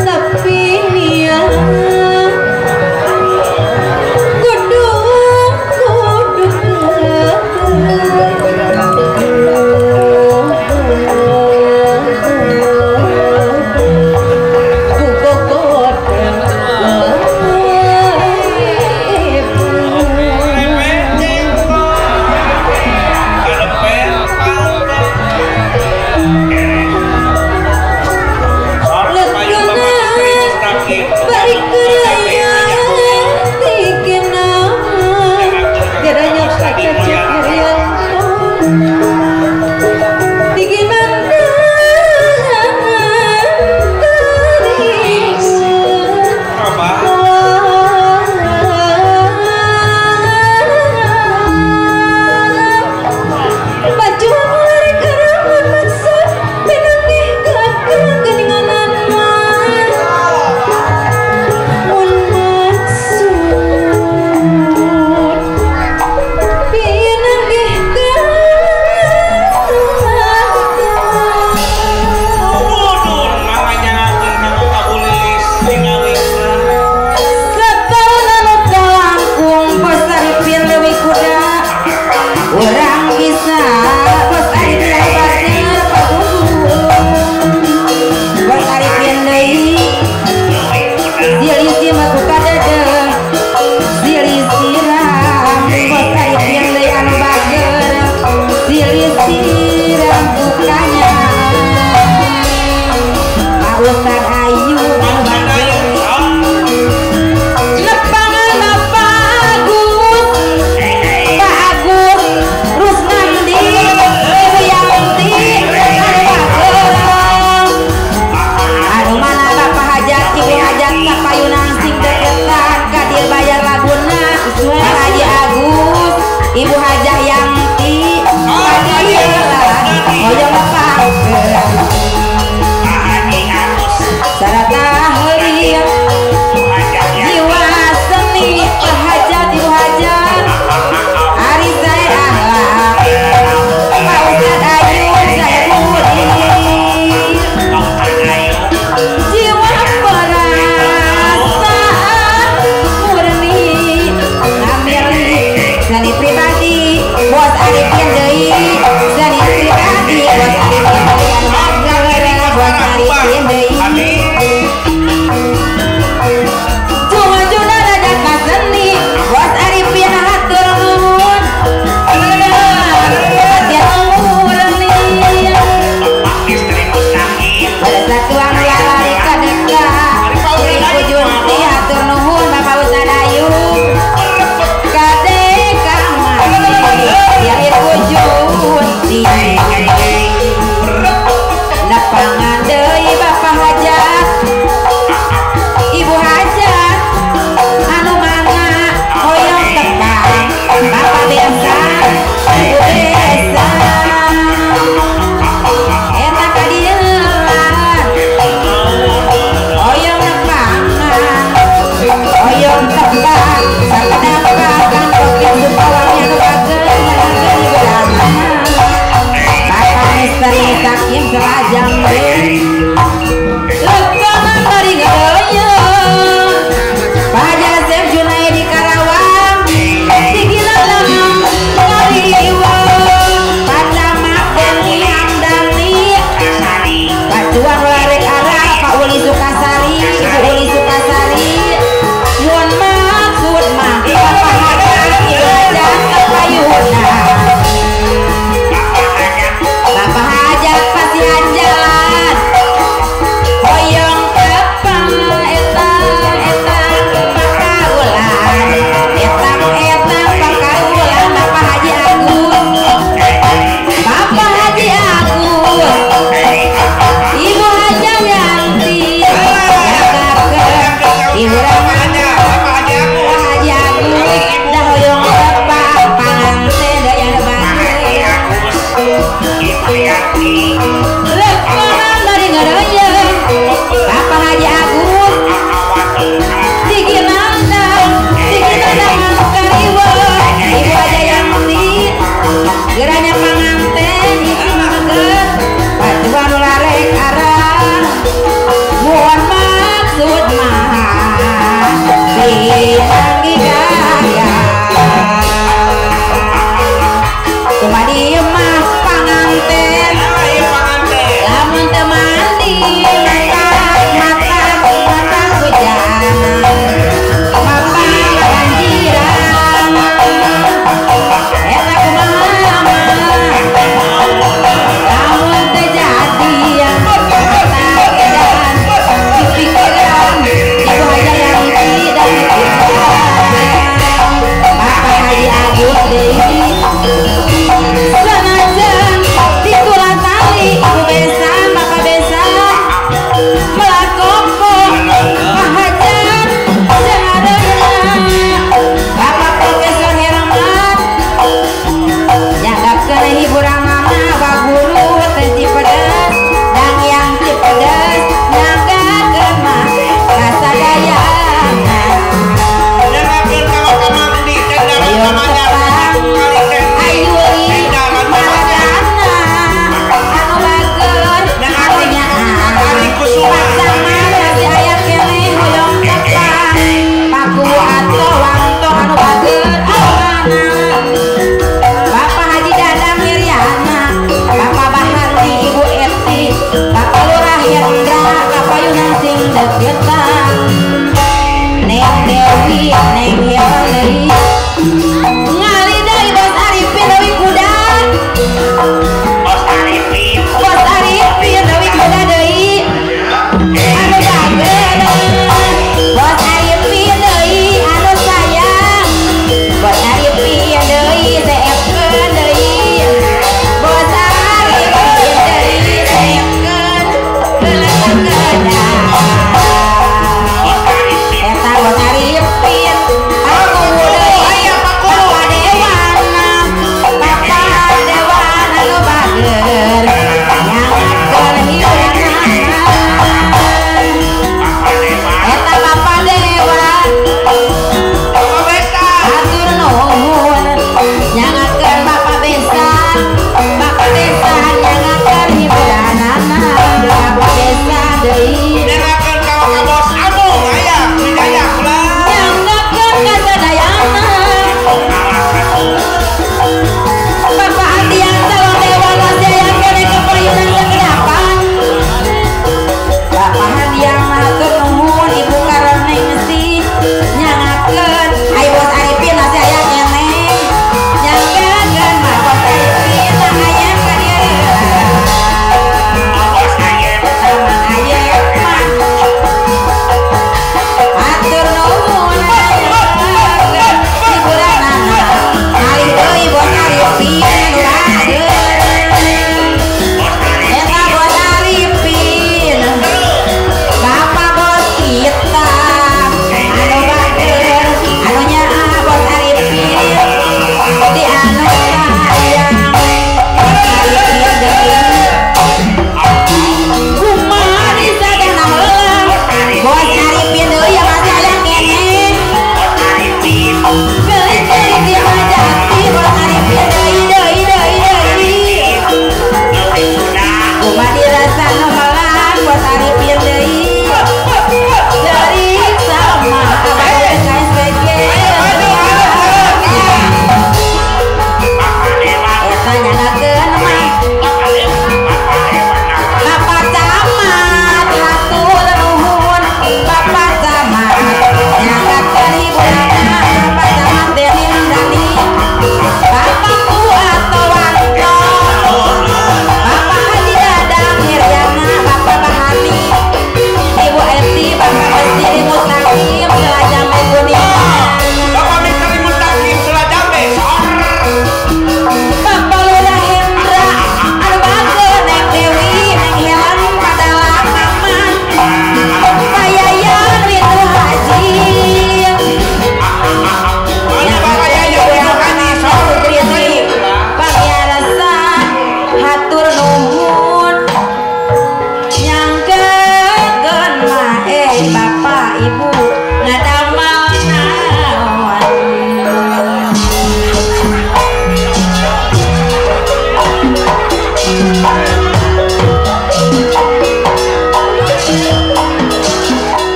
Nah, Hoyong nepangkeun sarata ahli jiwa seni Pak Hajat Ibu Hajat Ari saya akhlak Pak Ustad Ayu saya Budi jiwa perasaan murni ngamili seni pribadi bos Arifin deui seni pribadi bos Arifin deui bos Arifin deui Juna-juna raja kaseni bos Arifin hatur nuhun murni persatuan lalari kadeka Ibu Junti hatur nuhun Bapak Ustad Ayu kadeka mani Ibu Junti nepangan deui Bapak Hajat Ibu Hajat anu mana hoyong tepang Bapak Desa Ibu Desa eta kadieuan hoyong nepangan hoyong tepang sakedap kang Sukawang anu bageun Bapak Misteri Takim Selajambe lepangan bari ngeuyeun Pak Jasep Junaidi Karawang digilang ngariweuh Pak Camat Deni Hamdani Pak Cuan Larek Arah Pak Uli Sukasari Ibu Uli Sukasari mun maksud mah Bapak Hajat Ibu Hajat kapayuna Bapak Hajat pasihan jalan hoyong tepang eta eta pakaulan eta eta pakaulan Bapak Haji Agus Bapak Haji Agus Ibu Haja Yanti Ibu Bapak Haji Agus dah hoyong tepang panganten daya bagus lepangan dari ngereuyeuh Bapak Haji Agus diginandang diginandang kariweuh Ibu Haja Yanti geranya panganten isi mangkeut pacuan nu larek arah muan maksud mah dipanggih gaya kumaha ieu mah panganten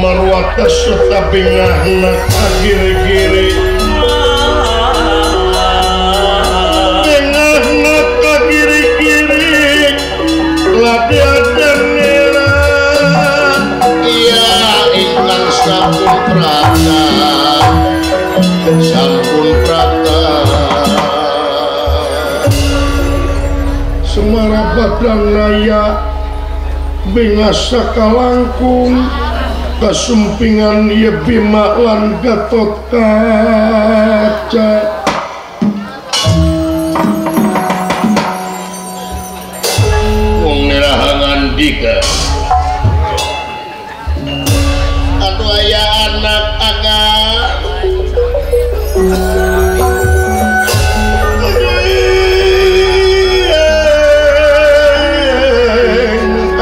Marwata serta bengahna kagiri-giri bengahna kagiri-giri ladiadan nira iya ingkang sampun prata sampun prata Semara Badranaya bengah sakalangkung kasumpingan ye Bima lan Gatotkaca wong nerahangan dika atuh aya anak agan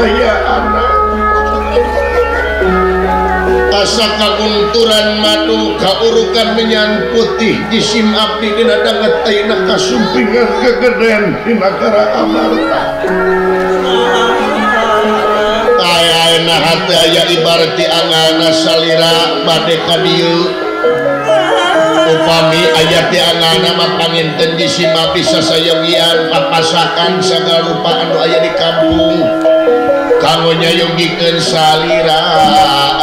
aya anak asa kagunturan madu kaurukan menyan putih jisim abdi dina danget ayeuna kasumpingan kegeden di nagara Amarta ayeuna hate aya ibarati angana salira bade ka dieu upami aya ti angana mah panginten jisim abdi sasayogian papasakan sagala rupa anu aya di kampung kanggo nyayogikeun salira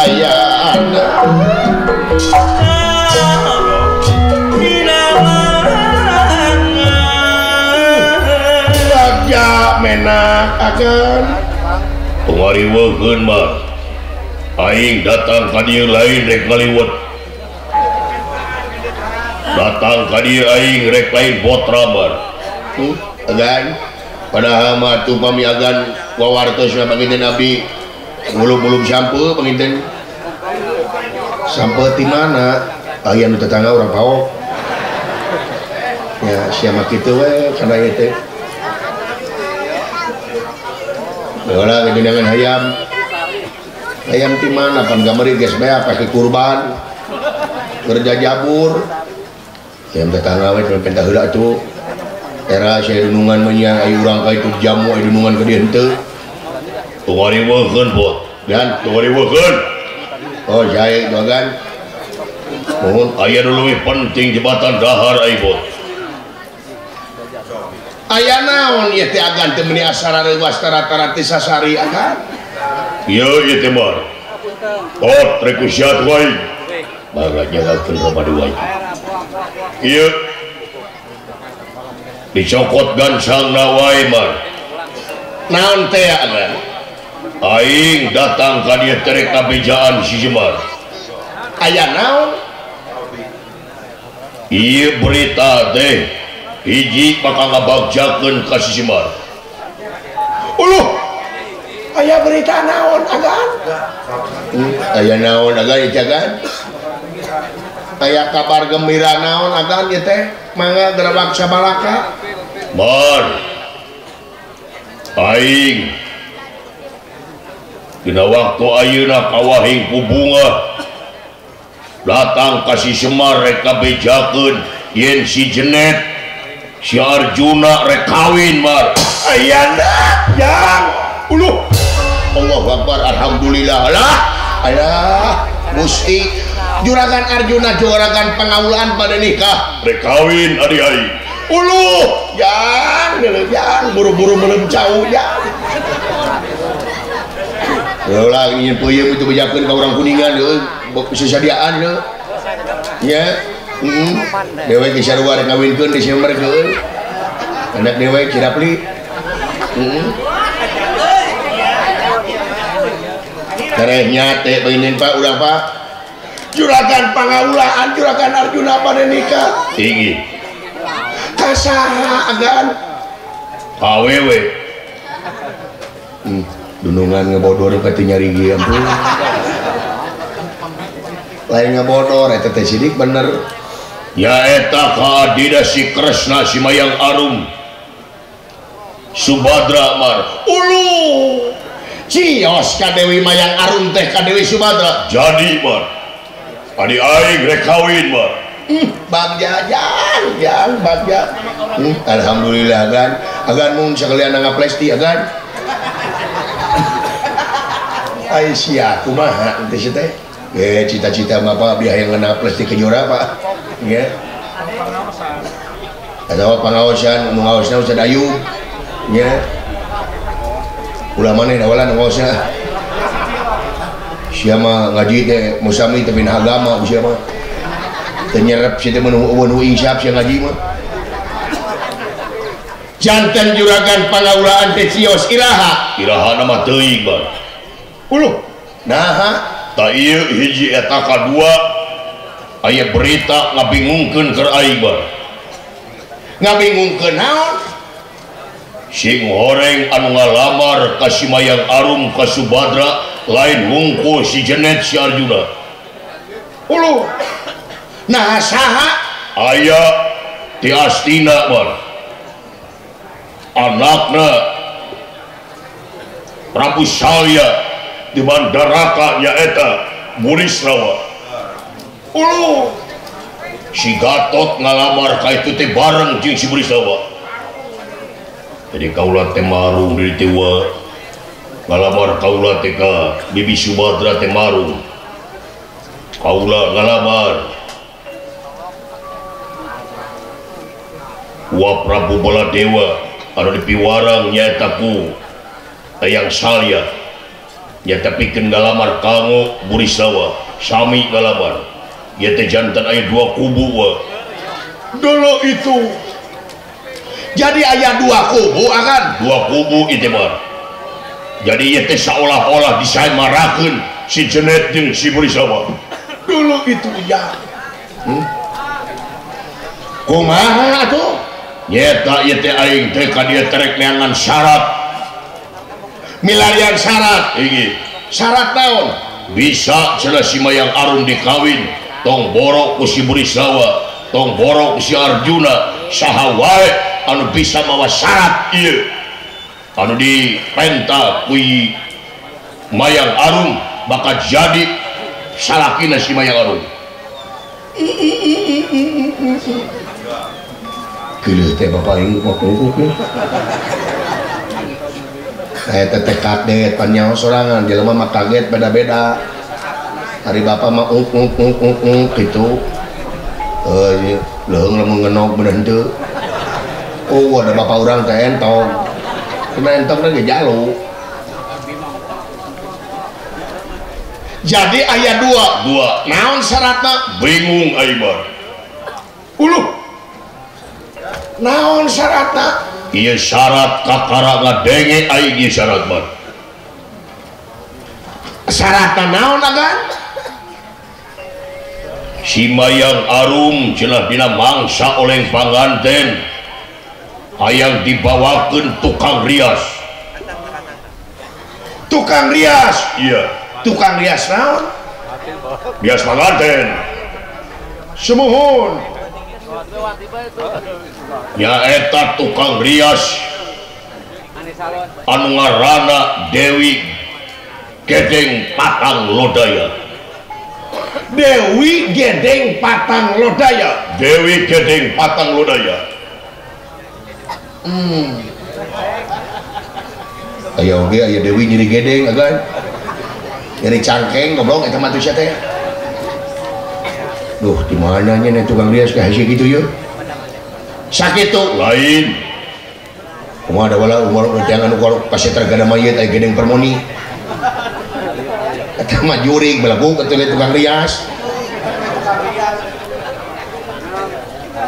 aya anak raja menak agan tungariweukeun mah aing datang ka dieu lain rek ngaliwet datang ka dieu aing rek lain botra mah agan padahal mah tuh pami agan wawartos mah panginten abdi ngulub-ngulub sampe panginten sampe ti mana aya nu tetangga urang paok ya sia mah kitu we kana ieu teh baheula geunangan hayam hayam ti mana pan gamari geus beak pake kurban kerja jabur hayam tetangga we penta heula atuh era sia dunungan menyang ayu urang ka itu jamu ayu dunungan ka dieu henteu tungariweukeun bot dan tungariweukeun oh jae dogan mohon aya nu leuwih penting jembatan dahar ai bot aya naon ieu teh agan teh meuni asara reuwas tara-tara teh sasari agan ieu ieu teh mah bot rek kusiat wae bangga jagakeun roma wae ieu dicokot gansangna wae mah naon teh agan aing datang ka dieu teh rek kabejaan si Jemar aya naon ieu berita teh hiji bakal ngabagjakeun ka si Jemar uluh aya berita naon agan aya naon agan ieu agan aya kabar gembira naon agan ieu teh mangga gerebak sabalaka mar aing dina waktu ayeuna kawahing ku bunga datang ka si Semar rek kabejakeun yen si Jenet si Arjuna rek kawin mar ayana jang uluh Allahu Akbar alhamdulillah lah alah Gusti juragan Arjuna juragan pangawulaan pada nikah rek kawin adi aing uluh jang jang buru-buru belum jauh jang ulah ingin peuyeum itu bejakeun ka urang Kuningan heuh sesadiaan heuh nya heeh dewek geus sarua rek ngawinkeun Desember heuh anak dewek Cirapli heeh terehnya teh beungin Pak urang Pak juragan pangaulaan juragan Arjuna pada nikah tinggi ka saha agan awewe dunungan ngebodor ka teu nyari ge ampun lain ngebodor eta teh sidik bener nyaeta ka adina si Kresna si Mayang Arum Subadra mar ulu cios ka Dewi Mayang Arum teh ka Dewi Subadra jadi mar adi aing rek kawin mar bagja jang jang bagja alhamdulillah agan agan mun sakalian ngaplesti agan ai sia kumaha teh teh Cita-cita bapak abdi hayang ngena plus di Kejora pak ya. Atau pangaosan nu ngaosna Ustaz Ayu nya. Ulah maneh dawalan nu ngaosna. Sia mah ngaji teh musami teh bina agama sia mah. Teu nyerep sia teh mun eueuh insaf sia ngaji mah. Janten juragan pangaulaan teh cios iraha. Iraha mah teuing bae. Uluh. Naha tak ieu hiji eta kadua aya berita ngabingungkeun keur aing bae. Ngabingungkeun naon? Sing horeng anu ngalamar ka si Mayang Arum ka Subadra lain wungkul si Jenet si Arjuna. Uluh. Nah saha? Aya ti Astina bae. Anakna Prabu Salya di Mandaraka nyaeta Burisrawa. Uluh. Si Gatot ngalamar ka itu teh bareng jeung si Burisrawa. Jadi kaula teh marung di tiwa ngalamar kaula teh ka Bibi Subadra teh marung. Kaula ngalamar wa Prabu Baladewa anu dipiwarang nyaeta ku Eyang Salya. Nyata pikeun ngalamar kanggo Burisrawa sami ngalamar ieu teh jantan aya dua kubu wa. Dulu itu jadi aya dua kubu akan dua kubu ieu mah. Jadi ieu teh saolah-olah disamarakeun si Jenet jeung si Burisrawa. Dulu itu ya. Kumaha atuh? Nyata ieu teh aing teh ka dieu terek neangan syarat. Milarian syarat ini syarat naon bisa cenah si Mayang Arum dikawin tong borok ku si Burisrawa tong borok ku si Arjuna saha wae anu bisa mawa syarat ieu anu dipenta ku Mayang Arum bakal jadi salakina si Mayang Arum. Geuleuh teh bapak ieu mah kuku. Saya teh kaget panjang sorangan jelema mah kaget beda-beda. Hari bapak mah ung ung ung ung ung gitu. Leuheung lamun ngenog bener henteu. Oh, ada bapak urang teh entong. Kena entong ge jalu. Jadi aya dua. Naon syaratna? Bingung aing mah. Uluh. Naon syaratna? Ieu syarat kakara ngadenge aing ieu syarat mah. Syaratna naon agan? Si Mayang Arum cenah dina mangsa oleng panganten hayang dibawakeun tukang rias. Tukang rias? Iya. Tukang rias naon? Rias panganten. Sumuhun. Nyaeta tukang rias anu ngaranna Dewi Gedeng Patang Lodaya. Dewi Gedeng Patang Lodaya. Dewi Gedeng Patang Lodaya. Aya oge aya Dewi nyeri gedeng agan. Nyeri cangkeng goblok eta mah sia teh. Duh, di mana nya tukang rias ka hese kitu yeuh. Sakitu lain. Kumaha da wala umur jangan ukur pasti tergada mayit aya gedeng permoni. Eta mah jurig belaguk atuh tukang rias.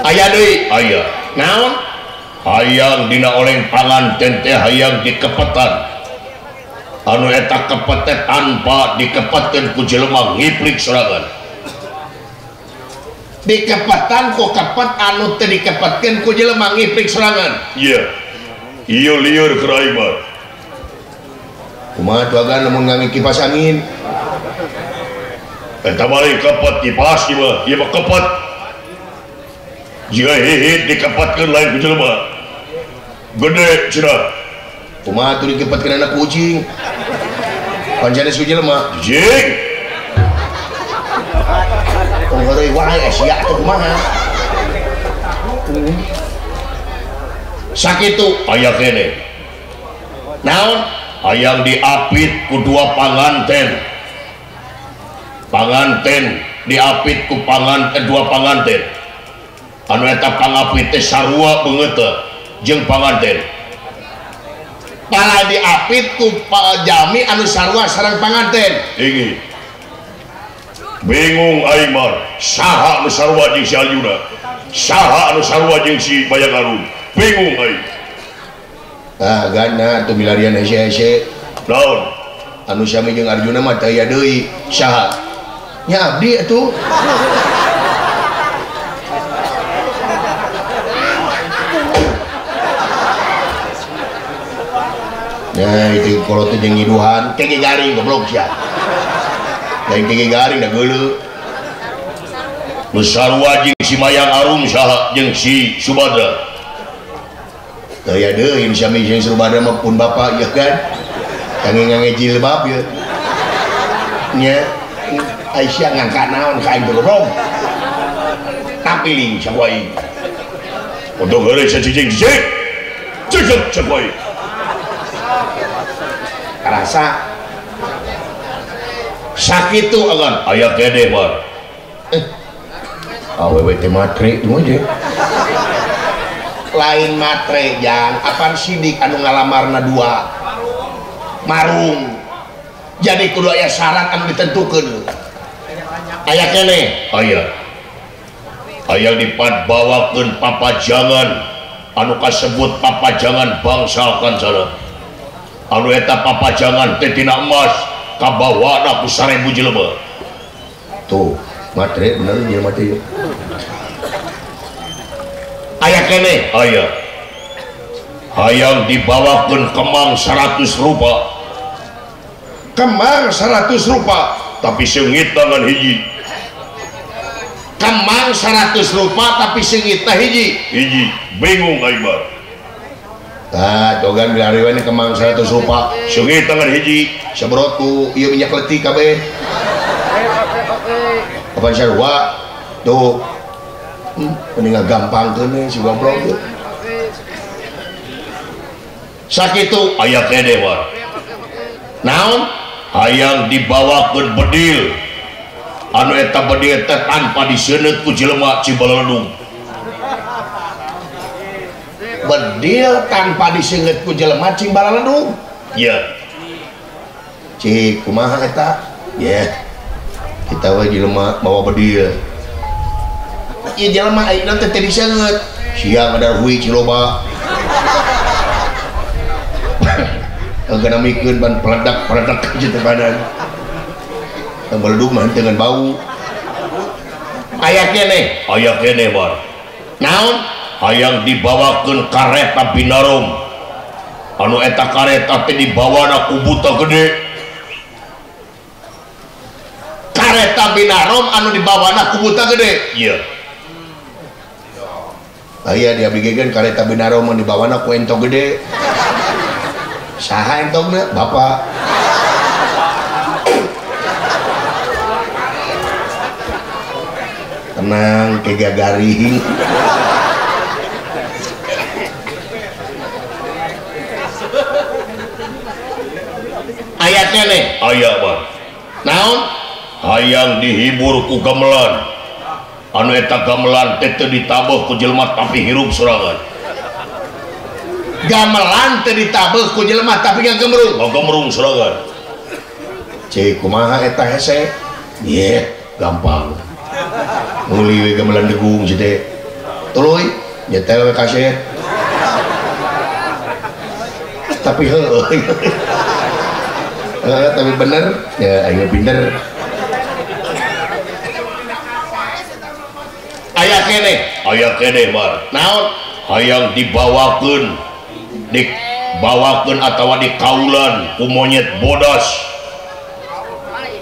Aya deui, aya. Naon? Hayang dina oleng panganten teh hayang dikepetan. Anu eta kepet teh tanpa dikepetkeun ku jelema ngiplik sorangan. Dikepetan ku kepet anu teu dikepetkeun ku jelema ngiplik sorangan. Iya. Ieu lieur keur aing mah. Kumaha tuh agan lamun ngangge kipas angin? Eta balik kepet kipas ieu mah, ieu mah kepet. Jika hihit dikepetkeun lain ku jelema. Gede cenah. Kumaha tuh dikepetkeun anak kucing? Panjanes ku jelema. Jing. Tong heureuy wae sia atuh kumaha. Sakitu aya kene. Naon? Hayang diapit ku dua panganten. Panganten diapit ku panganten dua panganten. Anu eta pangapit teh sarua beungeutna jeung panganten. Pala diapit ku jalmi anu sarua sareng panganten. Inggih. Bingung aing mah, saha anu sarua jeung si Arjuna? Saha anu sarua jeung si Mayang Arum? Bingung aing. Ah, gana atuh milarian hese-hese. Naon? Anu sami jeung Arjuna mah teu aya deui. Saha? Nya abdi atuh. Nah, itu kalau teh jeung ngiduhan, kege garing goblok sia. Lain kege garing da geuleuh. Nu sarua jeung si Mayang Arum saha jeung si Subadra? Teu aya deui nu sami jeung Subadra mah pun bapak ieu kan. Kangge ngange jilbab ieu. Nya Aisyah ngangkat naon ka aing goblok. Tapiling saku aing. Untung heureuy sacicing-cicing. Cicing saku aing. Karasa sakitu agan aya keneh mah. Awewe teh matre teu aja. Lain matre jang, apan sidik anu ngalamarna dua. Marung. Jadi kudu aya syarat anu ditentukeun. Aya keneh? Aya. Aya dipadbawakeun papajangan anu kasebut papajangan bangsa kancana. Anu eta papajangan teh tina emas kabawana ku 1000 jelema. Tuh, matre bener jelema teh. Aya keneh? Aya. Hayang dibawakeun kemang 100 rupa. Kemang 100 rupa, tapi seungit tangan hiji. Kemang 100 rupa tapi seungitna hiji. Hiji, bingung aing mah. Tah, togan bilariwan kemang 100 rupa, seungit tangan hiji, sebrot ku ieu minyak leutik kabeh. Kapan sarua? Tuh. Mending gampangkeun we si goblok teh. Sakitu aya keneh mah. Naon? Hayang dibawakeun bedil. Anu eta bedil teh tanpa diseuneut ku jelema Cibaledug. Bedil tanpa diseungeut ku jelema Cibaledug. Iya. Cik kumaha eta? Ye. Kita we jelema bawa bedil. Ieu jelema ayeuna teh teu diseungeut. Siang ada hui ciloba. Kana mikeun ban peledak-peledak kitu badan. Beledug mah henteu ngan bau. Aya keneh? Aya keneh bar. Naon? Hayang dibawakeun kareta Binarum. Anu eta kareta teh dibawana ku buta gede. Kareta Binarum anu dibawana ku buta gede? Iya. Aya diabdigeun kareta Binarum anu dibawana ku ento gede. Saha entogna? Bapak. Tenang, kega garing. Aya keneh? Aya, Bang. Naon? Hayang dihibur ku gamelan. Anu eta gamelan teh teu ditabeuh ku jelema tapi hirup sorangan. Gamelan teu ditabeuh ku jelema tapi ngagemrung. Ngagemrung sorangan. Cik kumaha eta hese? Ye, gampang. Meuli we gamelan degung si teh. Tuluy nyetel we kaset. Tapi heueuh. Tapi bener, ya aing pinter. Aya keneh? Aya keneh, Bar. Naon? Hayang dibawakeun, dibawakeun atawa dikaulan ku monyet bodas.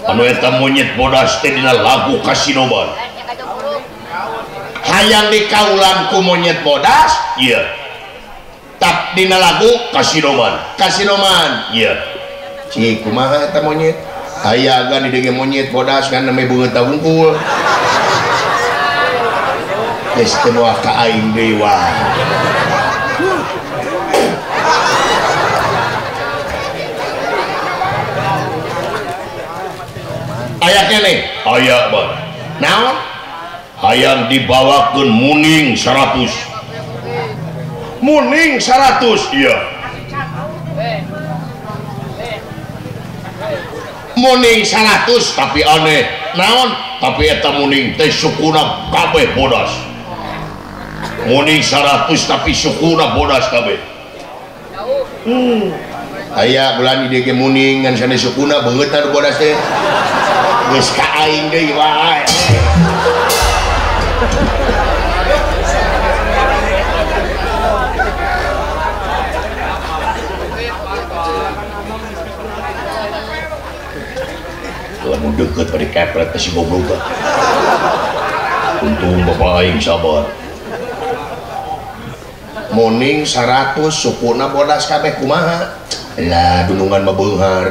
Anu eta monyet bodas teh dina lagu Kasinoman. Hayang dikaulan ku monyet bodas? Iya. Tak dina lagu Kasinoman. Kasinoman. Iya. Cik kumaha eta monyet? Aya gan didenge monyet bodas kan name beungeut wungkul. Geus teu moal ka aing deui wae. Aya keneh aya Bar naon hayang dibawakeun muning 100 muning 100 iya muning 100 tapi aneh naon tapi eta muning teh sukuna kabeh bodas muning 100 tapi sukuna bodas kabeh aya bulan di dieu muning ngan sanes sukuna beungeut anu bodas teh geus ka aing deui wae. Lamun deukeut bari kepret si goblok teh. Untung bapak aing sabar. Muning 100 sukuna bodas kabeh kumaha? Lah dunungan mah beunghar.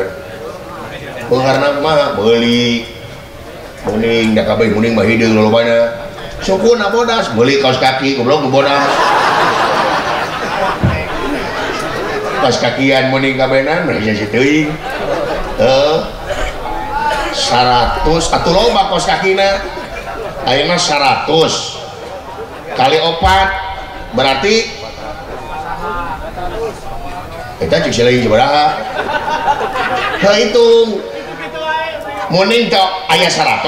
Beungharna kumaha? Meuli. Muning da kabeh muning mah hideung lolobana. Sukuna bodas, meuli kaos kaki goblok nu bodas. Kaos kakian muning kabenan mah hiji teuing. Heuh. 100 atuh loba kaos kakina. Ayeuna 100 kali 4 berarti eta cek silain sabaraha. Heuh hitung. Muning teh aya 100.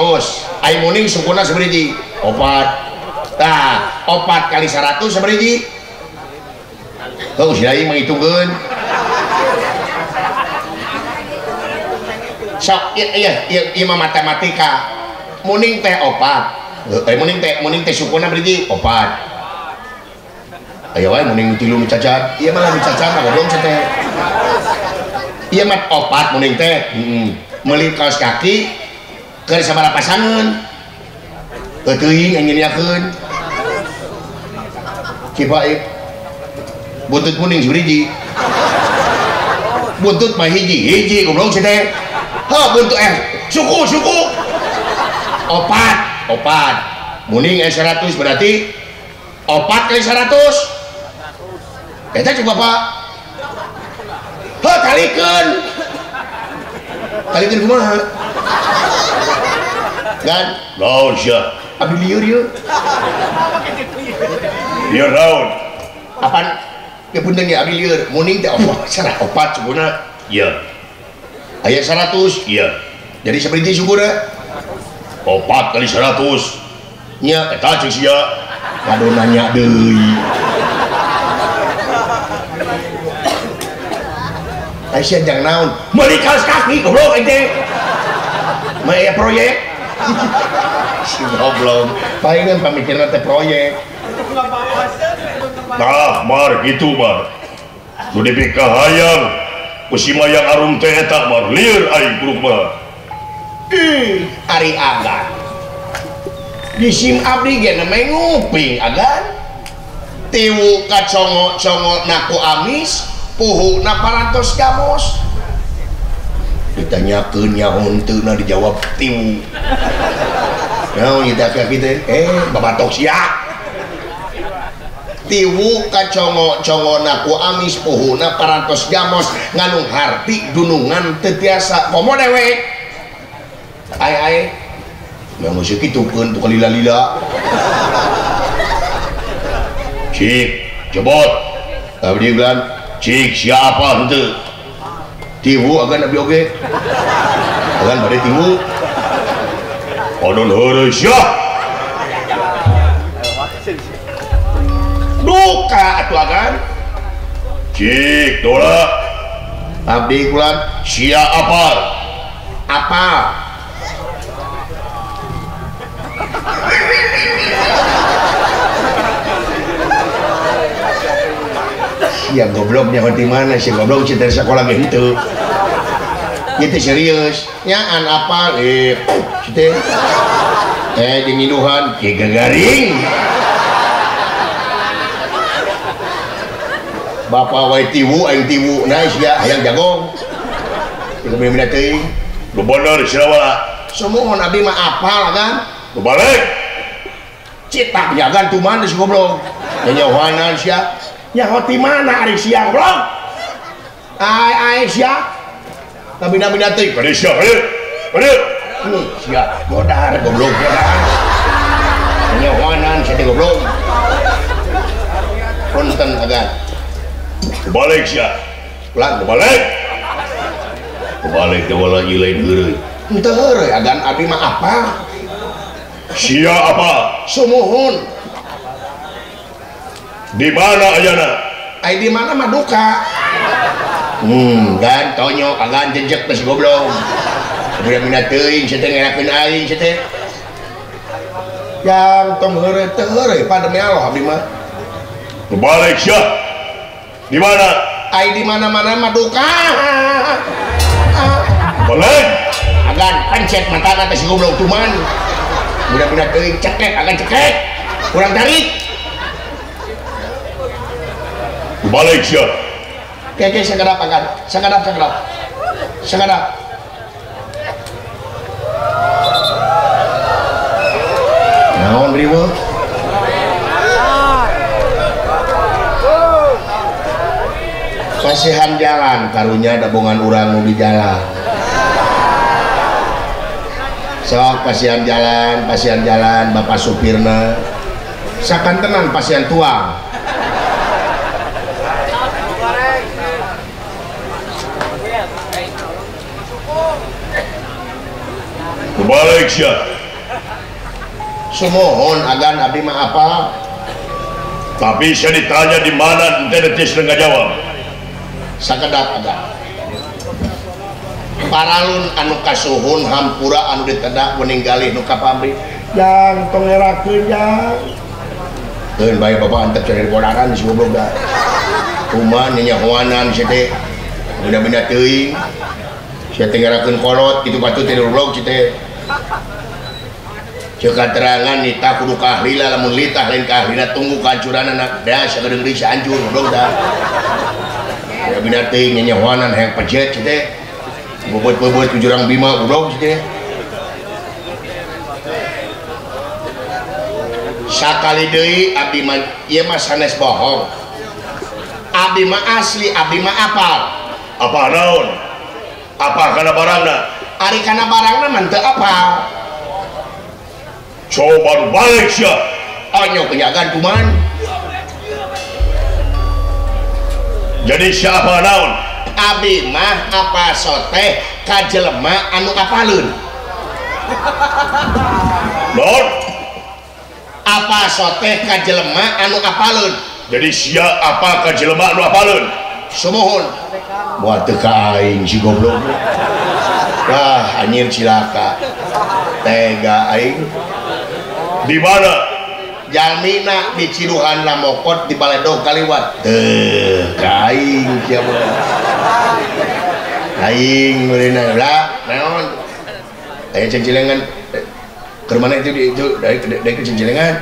Ai muning sukuna sabaraha? 4. Tah, 4 kali 100 sabaraha? Heuh silain mangitungkeun. Sok ieu ieu ieu mah matematika. Muning teh 4. Muning teh sukuna sabaraha? 4. Aya wae muning tilu nu cacat. Ieu mah lamun cacat mah goblok sia teh. Ieu mah 4 muning teh. Heeh. Meuli kaos kaki keur sabaraha pasangan? Heuh teuing aing nyeniakeun. Cipaip. Buntut muning sabaraha? Buntut mah hiji, hiji goblok sia teh. Heuh buntut suku suku. 4, 4. Muning 100 berarti 4 kali 100. Eta cek bapak. Heuh kalikeun. Kalikeun kumaha? Gan, naon sia? Abdi lieur ieu. Lieur naon? Apaan? Ya punten ya abdi lieur. Muning teh 4, 4 sukuna. Iya. Aya 100. Iya. Jadi sabaraha sukuna? 4 kali 100. Nya eta cek sia. Kado nanya deui. Aisyah jangan naon. Meuli kaos kaki goblok aing teh. Mah aya proyek. Si goblok. Palingan pamikirna teh proyek. Tah mar kitu mar. Nu dipikahayang ku si Mayang Arum teh eta mar lieur aing kudu kumaha. Ih, ari agan. Di sim abdi ge nembe nguping agan. Tiwu kacongo-congo naku amis, puhu na parantos gamos. Ditanyakeun nyaho henteu na dijawab tiwu. Naon ieu teh aki teh? Babatok sia. Tiwu kacongo-congo naku amis, puhu na parantos gamos, nganung harti dunungan teu tiasa komo dewek. Ai ai. Yang geus kitukeun tuh lila-lila. Cik, jebot. Abdi bulan cik siapa henteu? Tiwu agan abdi oge. Agan bade tiwu. Onon heureuy sia. Duka atuh agan. Cik, dola. Abdi bulan sia apal? Apal. Ya gobloknya di mana sih goblok sih dari sekolah gitu. Itu serius. Nyaan apa? Teh jeung ngiduhan ge gagaring. Bapak wae tiwu aing tiwu nah sia hayang jagong. Ieu beda teuing. Nu bener sia wala. Sumuhun abdi mah apal kan. Nu balik. Citak jagan tuman si goblok. Nyahoanan sia. Nyaho ti mana ari sia goblok? Ai ai sia. Kabina-bina teuing. Bari sia, bari. Bari. Sia godar goblok godar. Nyawanan sia teh goblok. Punten agan. Balik sia. Ulang balik. Balik teh wala lain heureuy. Henteu heureuy agan abdi mah apa? Sia apa? Sumuhun. Di mana ayana? Ai di mana mah duka. Gan tonyok agan jejek teh si goblok. Beda-beda teuing sia teh ngerakeun aing sia teh. Yang tong heureuy teu heureuy pa demi Allah abdi mah. Balik sia. Di mana? Ai di mana-mana mah duka. Balik. Agan pencet matana teh si goblok tuman. Beda-beda teuing cekek agan cekek. Kurang tarik. Balik sia. Keke sakedap agan, sakedap sakedap. Sakedap. Naon riweuh? Kasihan jalan karunya dabongan urang nu di jalan. Sok pasihan jalan bapak supirna. Sakantenan pasihan tuang. Balik sia. Sumuhun agan abdi mah apa? Tapi saya ditanya di mana ente detis nggak jawab. Sakedap agan. Paralun anu kasuhun hampura anu ditedak meninggalih nu ka pamri. Jang tong ngerakeun jang. Keun bae bapak antep cari bodaran si goblok da. Kuman nyahoanan sia teh. Benda-benda teuing. Sia teh ngerakeun kolot kitu patut teh goblok sia teh. Ceuk katerangan nitah kudu kahlila lamun litah lain kahlila tunggu kehancuranana da sagedeung deui hancur goblok da. Ya bina teuing nyahoanan hayang pejet sia teh. Bobot-bobot ku jurang bima goblok sia teh. Sakali deui abdi mah ieu mah sanes bohong. Abdi mah asli, abdi mah apal. Apa naon? Apa kana barangna? Ari kana barangna mah teu apal. Coba balik sia. Onyok penjagaan kuman. Jadi siapa naon? Abdi mah apa soteh ka jelema anu apaleun. Naon? Apa soteh ka jelema anu apaleun. Jadi sia apa ka jelema anu apaleun? Sumuhun. Moal teu ka aing si goblok. Wah, anjir cilaka. Tega aing. Di mana? Jalmina di Ciduhan Lamokot di Baledog kaliwat. Teu ka aing sia mah. Aing meurina lah, naon? Aya cengcilengan. Keur mana itu itu dari ke cengcilengan.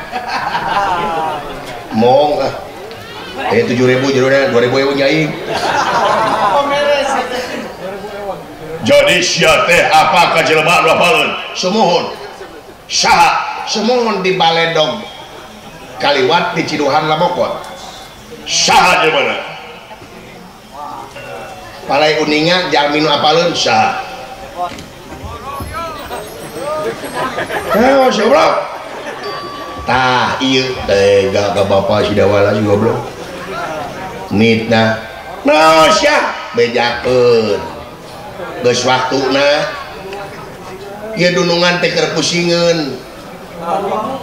Mong ah. Aya 7.000 jerona 2.000 ewe aing. Jadi sia teh apa ka jelema anu apaleun? Sumuhun. Saha? Sumuhun di Baledog kaliwat di Ciduhan Lamokot. Saha jelema? Palai uninga jalmi nu apaleun saha? Heo si goblok. Tah ieu tega ka bapa si Dawala si goblok. Mitna. Naon sia? Bejakeun. Geus waktuna. Ieu dunungan teh keur pusingeun.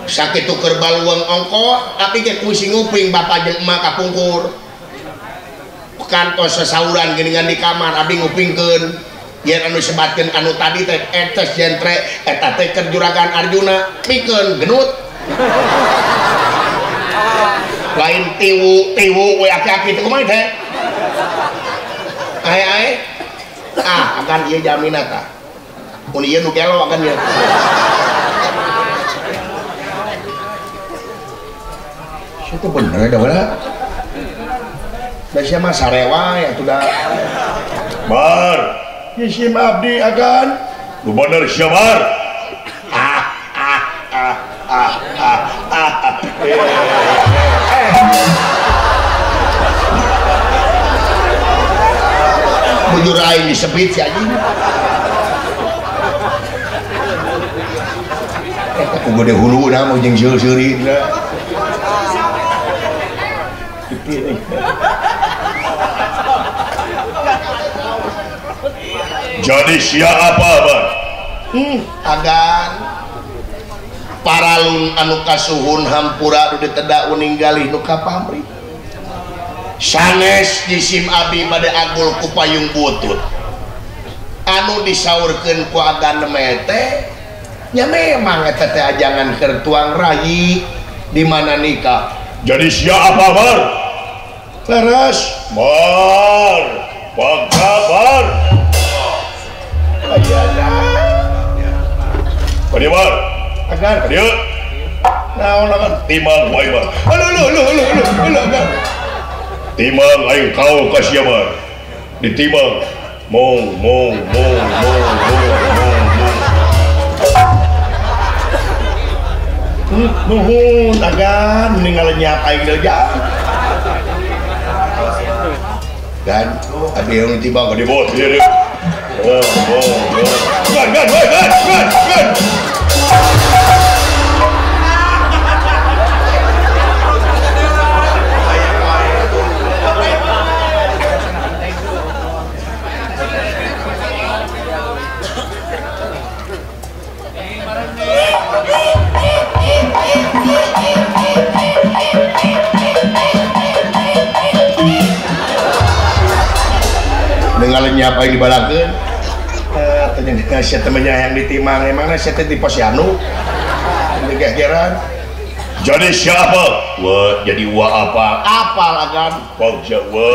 Sakitu keur baluang ongko tapi ge pusing nguping bapa jeung emak kapungkur. Kantos sasauran geuningan di kamar abdi ngupingkeun. Yen anu sebatkeun anu tadi teh etes jentre eta teh keur juragan Arjuna pikeun genut. Lain tiwu tiwu we aki-aki teh kumaha teh? Ae ae. Ah, akan ieu jamina tah. Mun ieu nu gelo akan ieu. Itu bener dah wala. Da sia mah sarewa ya atuh da. Bar. Isim abdi agan. Nu bener sia bar. Ah ah ah ah ah ah. Bujur aing disepit si anjing. Ku gede huluna mah jeung seuri-seurina. Jadi siapa Bar? Agan paralun anu kasuhun hampura nu ditedak uning galih nu kapamrih. Sanes jisim abi bade agul ku payung butut. Anu disaurkeun ku agan teh nya memang eta teh ajangan keur tuang rayi di mana nikah. Jadi siapa Bar? Leres. Bar, bangga Bar. Ayana. Kadieu Bar. Agan. Kadieu. Naon agan? Timang wae Bar. Aduh aduh aduh aduh aduh agan. Timang aing kau ka sia Bar. Ditimang. Mong mong mong mong mong mong mong. Nuhun agan meninggal lenyap aing deui. Dan ada yang timbang Kadieu bot ieu deui. Oh, oh, oh. Gan, gan, gan, gan, gan. Dengan lenyap aing dibalakeun. Ternyata sia temennya yang ditimang emangna sia teh di posyandu. Digegeran. Jadi siapa? Wah, jadi wa apa? Apal agan. Bagja wa.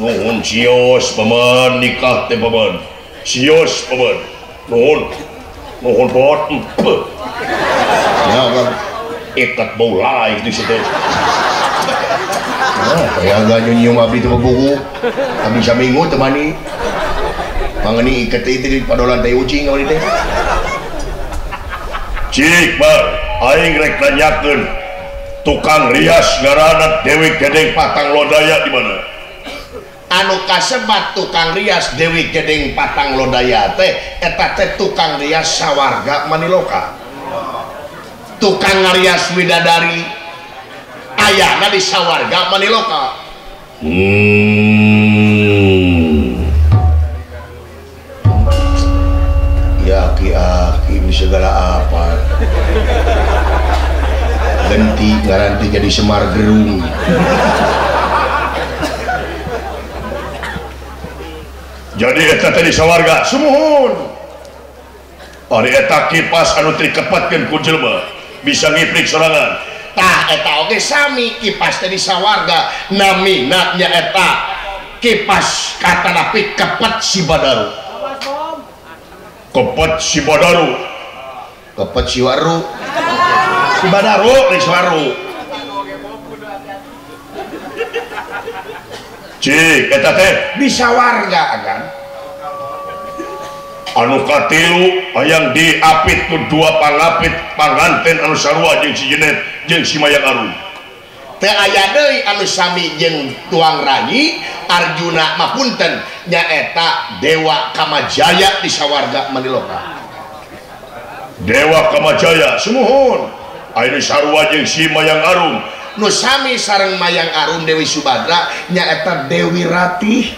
Nuhun sios paman nikah teh paman. Sios paman. Nuhun. Nuhun bot. Ya agan. Ikat bau lai di situ. Nah, kaya agak nyium abdi teh buku. Abdi saminggu teu mani. Mangeni iket teh di padolan teh ucing abdi teh. Cik Bar, aing rek nanyakeun tukang rias ngaranna Dewi Gedeng Patang Lodaya di mana? Anu kasebat tukang rias Dewi Gedeng Patang Lodaya teh eta teh tukang rias sawarga Maniloka. Tukang ngarias widadari ayana di sawarga Maniloka. Ya aki-aki segala apa. Genti ngaranti jadi Semar Gerung. Jadi eta teh di sawarga. Sumuhun. Ari eta kipas anu dikepatkeun ku jelema bisa ngiprik sorangan. Tah eta oge sami kipas teh di sawarga namina nyaeta kipas katanapi kepet si Badaru. Kepet si Badaru. Kepet si Waru. Si Badaru si Waru. Cik eta teh di sawarga agan. Anu katilu hayang diapit ku dua pangapit panganten anu sarua jeung si Jenet jeung si Mayang Arum. Teu aya deui anu sami jeung tuang rayi Arjuna mah punten nyaeta Dewa Kamajaya di sawarga Maniloka. Dewa Kamajaya sumuhun. Anu sarua jeung si Mayang Arum. Nu sami sareng Mayang Arum Dewi Subadra nyaeta Dewi Ratih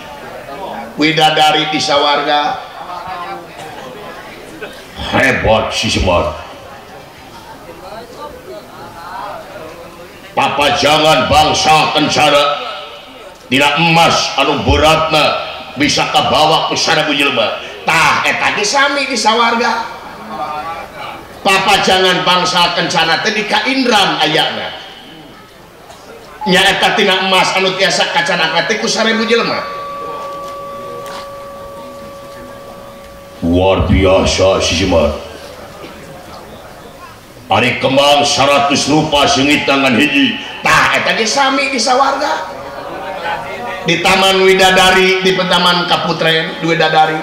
widadari di sawarga. Hebat si Semar. Papajangan bangsa kencana dina emas anu beratna bisa kabawa ku sarebu jelema. Tah eta ge sami di sawarga. Papajangan bangsa kencana teh di Kaindran ayana. Nyaeta tina emas anu tiasa kacanaka teh ku 1000 jelema. Luar biasa si Semar. Ari kembang 100 rupa sengit tangan hiji. Tah eta ge sami di sawarga. Di Taman Widadari, di Taman Kaputren Widadari.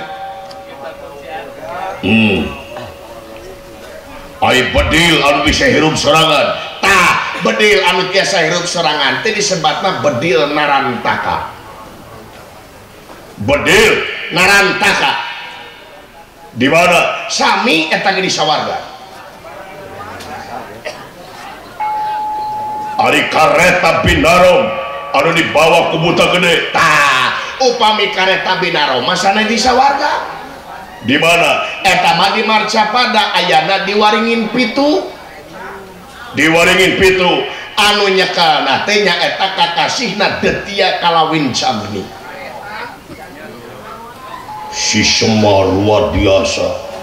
Ari bedil anu bisa hirup sorangan. Tah bedil anu tiasa hirup sorangan teh disebatna bedil narantaka. Bedil narantaka. Di mana? Sami eta ge di sawarga. Ari kareta Binarom anu dibawa ku buta gede. Tah, upami kareta Binarom mah sanes di sawarga. Di mana? Eta mah di Marcapada ayana di Waringin Pitu. Di Waringin Pitu anu nyekelna teh nyaeta kakasihna Detia kalawin Cagni. Si Semar luar biasa.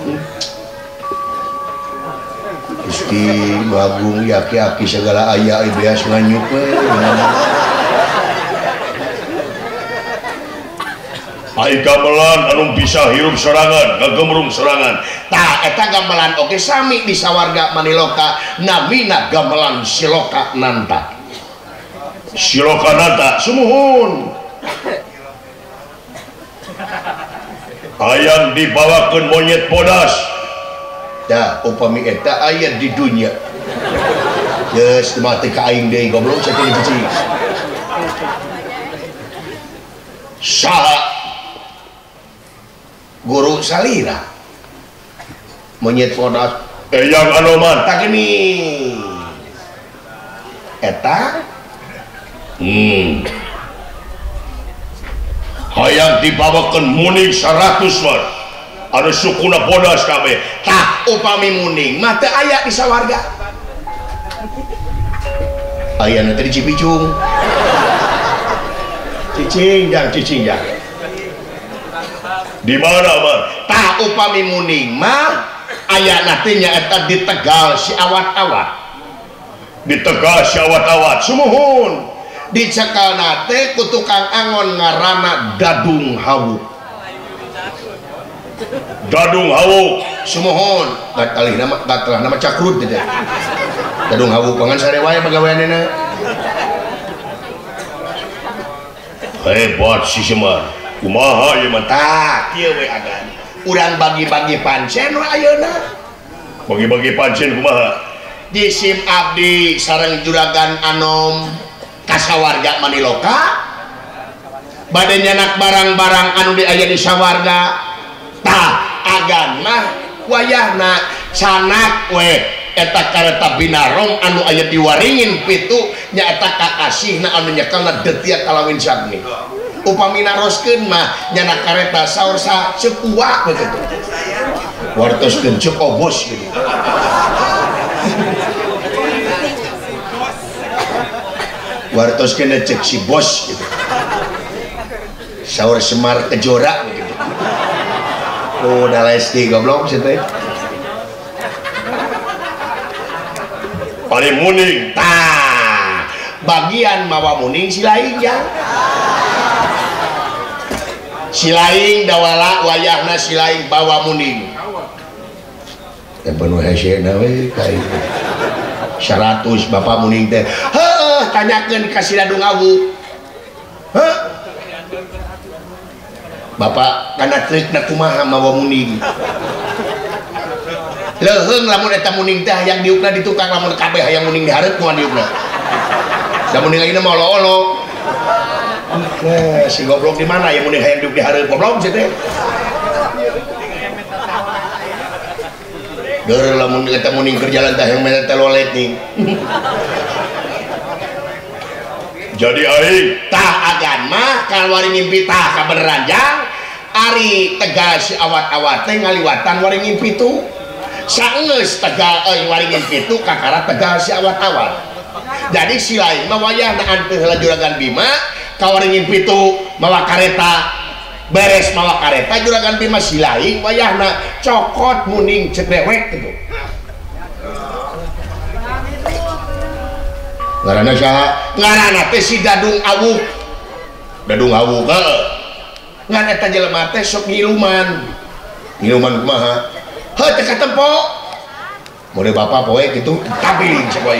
Gusti Agung yaki-aki segala aya beas nganyuk we. Ai gamelan anu bisa hirup sorangan, ngagemrung sorangan. Tah eta gamelan oge sami di sawarga Maniloka, namina gamelan Siloka Nanta. Siloka Nanta, sumuhun. Hayang dibawakeun monyet bodas. Dah upami eta aya di dunya. Geus mati ka aing deui goblok sakieu cicing. Saha guru salira monyet bodas Eyang Anoman tak gini eta hayang dibawakeun muning 100 war anu sukuna bodas kabeh. Tah upami muning mah teu aya di sawarga, ayana teh di Cipicung. Cicing jang cicing jang di mana man? Tah upami muning mah ayana teh nyaeta di Tegal si awat-awat. Di Tegal si awat-awat, sumuhun. Dicekalna teh ku tukang angon ngaranna Dadung Hawu. Dadung Hawu, sumuhun. Batalih nama batalah nama cakrut teh. Dadung Hawu pangan sare wae pagaweanna. Hebat si Semar. Kumaha ieu mah? Tah, kieu we agan. Urang bagi-bagi pancen we ayeuna. Bagi-bagi pancen kumaha? Di sim abdi sareng juragan Anom kasawarga Maniloka. Bade nyanak barang-barang anu di aya di sawarga. Tah, agan mah wayahna sanak we eta kareta Binarom anu aya di Waringin Pitu nyaeta kakasihna anu nyekelna Detia kalawin Sagni. Upami naroskeun mah nyana kareta saur sa ceuk uak begitu. Wartoskeun ceuk obos gitu. Wartoskeun ceuk si bos gitu. Saur Semar Kejora begitu. Oh, da lesti goblok sih teh. Paling muning. Tah, bagian mawa muning si lain jang. Silaing dawala wayahna silaing bawa muning. Teh penuh hese na we ka 100 bapak muning teh. Heuh, tanyakeun ka si Dadung Hawu. Heuh. Bapak kana trikna kumaha mawa muning. Leuheung lamun eta muning teh hayang diukna di tukang, lamun kabeh hayang muning dihareup kumaha diukna. Da muning ayeuna mah olo-olo. Nah, si goblok di mana yang muning hayang diuk dihareup goblok sih teh. Deur lamun eta muning keur jalan teh hayang meta telolet nih. Jadi aing tah agan mah ka Waringin tah kabeneran jang ari Tegal si awat-awat teh ngaliwatan Waringin Pitu. Saeunggeus Tegal euy Waringin Pitu kakara Tegal si awat-awat. Jadi si lain mah wayahna anteuh heula juragan Bima ka Waringin Pitu mawa kareta, beres mawa kareta juragan Bima si lain wayahna cokot muning cek dewek gitu. Ngaranna saha? Ngaranna teh si Dadung Awuk. Dadung Awuk heuh. Ngan eta jelema teh sok ngiluman. Ngiluman kumaha? Heuh teh katempo. Mode bapak poe kitu tabiling sapoe.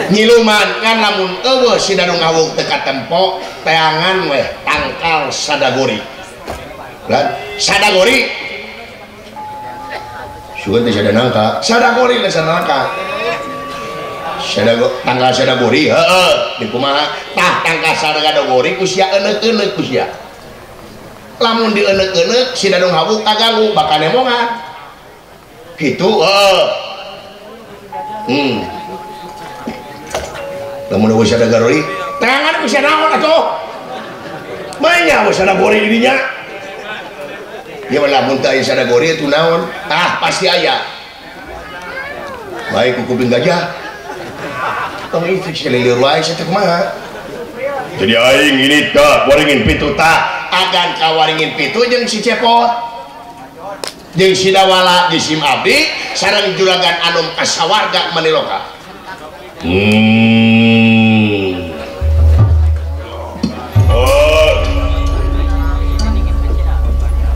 Nyiluman ngan lamun eueuh si Dadung Awuk teu katempo teangan weh tangkal sadagori. Lan sadagori sugan teh sadanangka, sadagori lah sadanangka. Sadago tangkal sadagori heueuh di kumaha? Tah tangkal sadagori ku sia euneuk-euneuk ku sia. Lamun dieuneuk-euneuk si Dadung Awuk kaganggu bakal nemongan. Kitu heueuh. Lamun eueuh sada garori, tangan ku sia naon atuh? Manya eueuh sada gori di dinya. Ieu mah lamun teu aya sada gori atuh naon? Ah, pasti aya. Baik ku kuping gajah. Tong itu selilir wae sia teh kumaha? Jadi aing ini tah waringin pitu tah, agan ka waringin pitu jeung si Cepot. Jeung si Dawala jeung si abdi sareng juragan Anom kasawarga Maniloka. Oh.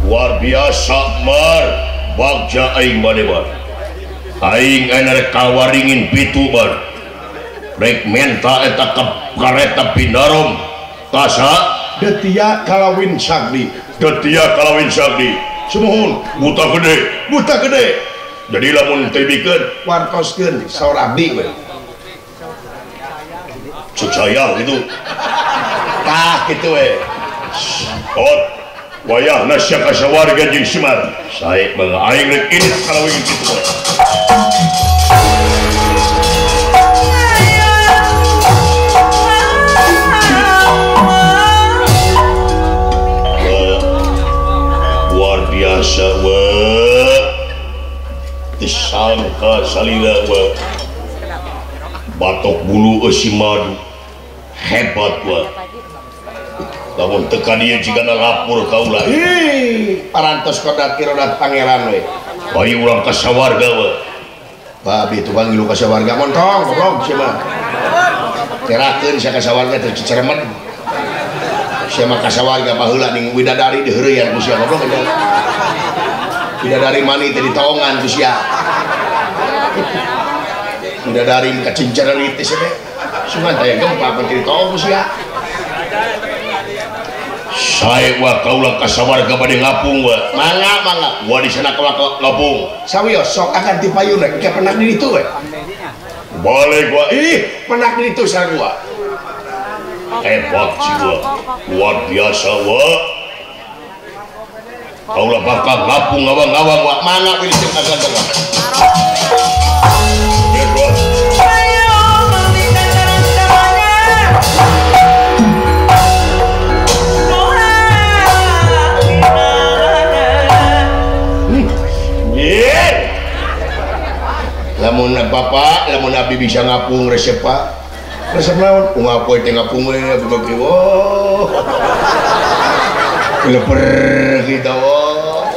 Luar biasa mar bagja aing bade mar. Aing ayeuna rek kawaringin pitu mar. Rek menta eta kareta Pinarom kasa Detia kalawin sagdi. Detia kalawin sagdi. Sumuhun buta gede, buta gede. Jadi lamun teu bikeun wartoskeun saur abdi we. Cecaya gitu. Tah kitu we. Ot wayahna sia ka sawarga jeung Semar. Sae mah aing rek ini kalawin kitu. Biasa we disangka salila we batok bulu eusi madu hebat we lamun teu ka dieu jigana lapor ka ulah ih parantos kodat kirodat pangeran we bae urang ka sawarga we babi tukang ngilu ka sawarga montong goblok sia mah terakeun sia ka sawarga teh ciceremen sia mah ka sawarga baheula ning widadari diheureyan ku sia goblok aja. Bidadari mani teh ditaongan ku sia. Bidadari kacincererit teh sia teh. Sungan teh gempa pan teh ditaong ku sia. Sae wa kaula ka sawarga bade ngapung wa. Mangga mangga. Wa di sana kaula ngapung. Sawios sok akan tipayun rek ke penak di ditu we. Balik wa ih penak di ditu sarua. Hebat jiwa, luar biasa wa. Kaulah bakal ngapung ngawang-ngawang wa mangga we disem agan tengah. Lamun bapak, lamun abdi bisa ngapung resep pak. Resep naon? Unggal poe teh ngapung we abdi mah oh. Leper kita oh.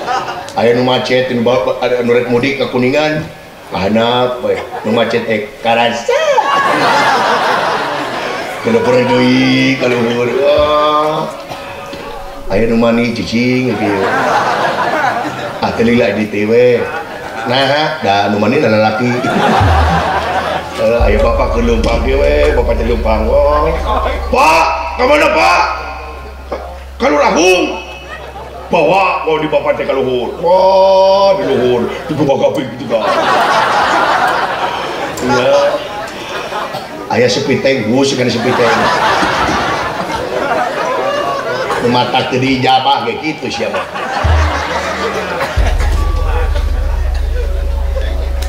Aya nu macet nu ada nu rek mudik ka Kuningan. Kahanap we nu macet karasa. Leper deui ka luhur. Oh. Aya nu mani cicing kieu. Ah teu lila di teh we. Nah, da nu mani lalaki. Ayo bapak ke leumpang ge we, bapak teh leumpang. Oh. Pak, ka mana Pak? Ka Lurahung. Bawa mau di bapak teh ka luhur. Wah, di luhur, di bawah gaping gitu kan. Iya. Aya sepiteng, gus kana sepiteng. Nu matak teu diijabah ge kitu sia mah.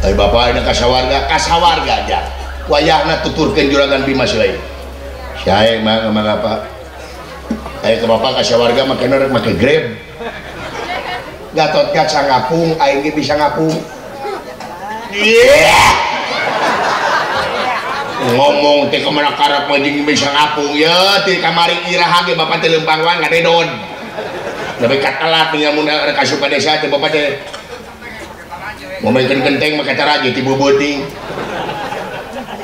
Tapi bapak ini kasawarga, kasawarga aja. Wayahna tuturkeun juragan Bima Silai. Sae mah mangga Pak. Aya ke bapak kasawarga make rek make Grab. Gatot Kaca ngapung, aing ge bisa ngapung. Yeah. Ngomong teh kumaha karep mah jeung bisa ngapung ye ti kamari iraha ge bapak teh leumpang wae ngadedon. Nepi ka telat tinggal mun rek asup ka desa teh bapak teh ngomongkeun genteng make taraji ti beubeuteuing.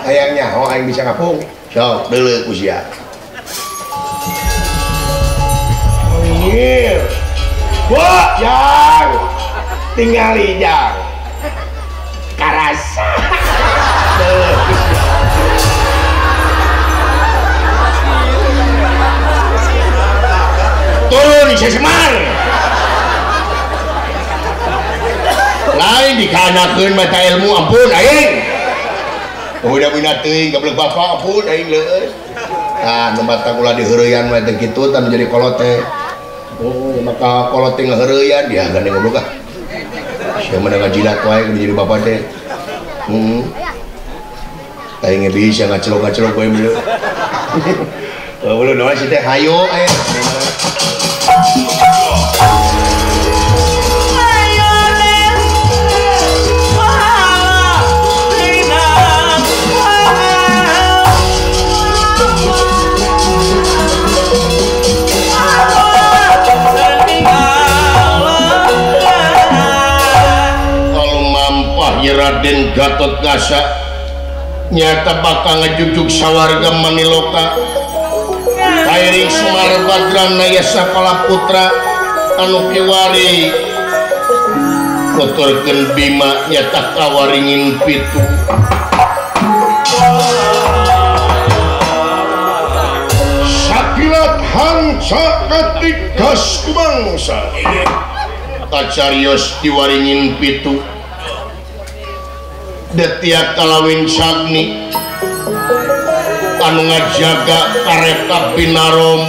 Hayang nyaho aing bisa ngapung. Sok deuleu ku sia. Anjir. Wah, jang. Tingali jang. Karasa. Deuleu ku sia. Turun si Semar. Lain dikanakeun mata ilmu ampun aing. Udah mina teuing gablek bapak ampun aing leueus. Tah nu mata kula diheureyan mah teh kitu tah jadi kolot teh. Oh, maka kolot teh ngaheureyan dia gandeng goblok ah. Sia mah ngajilat wae kudu jadi bapak teh. Heeh. Aing bisa ngacelok-ngacelok we mulu. Belum naon sih teh hayo aya. Kalau mampah Raden Gatot Kaca nyata bakal ngejujuk sawarga Maniloka kairing Semar Badrana Yasa Kalaputra anu kiwari nuturkeun Bima nyata kawaringin pitu sakilat hanca katigas bangsa kacarios diwaringin pitu detia kalawin sagni anu ngajaga kareta binarom.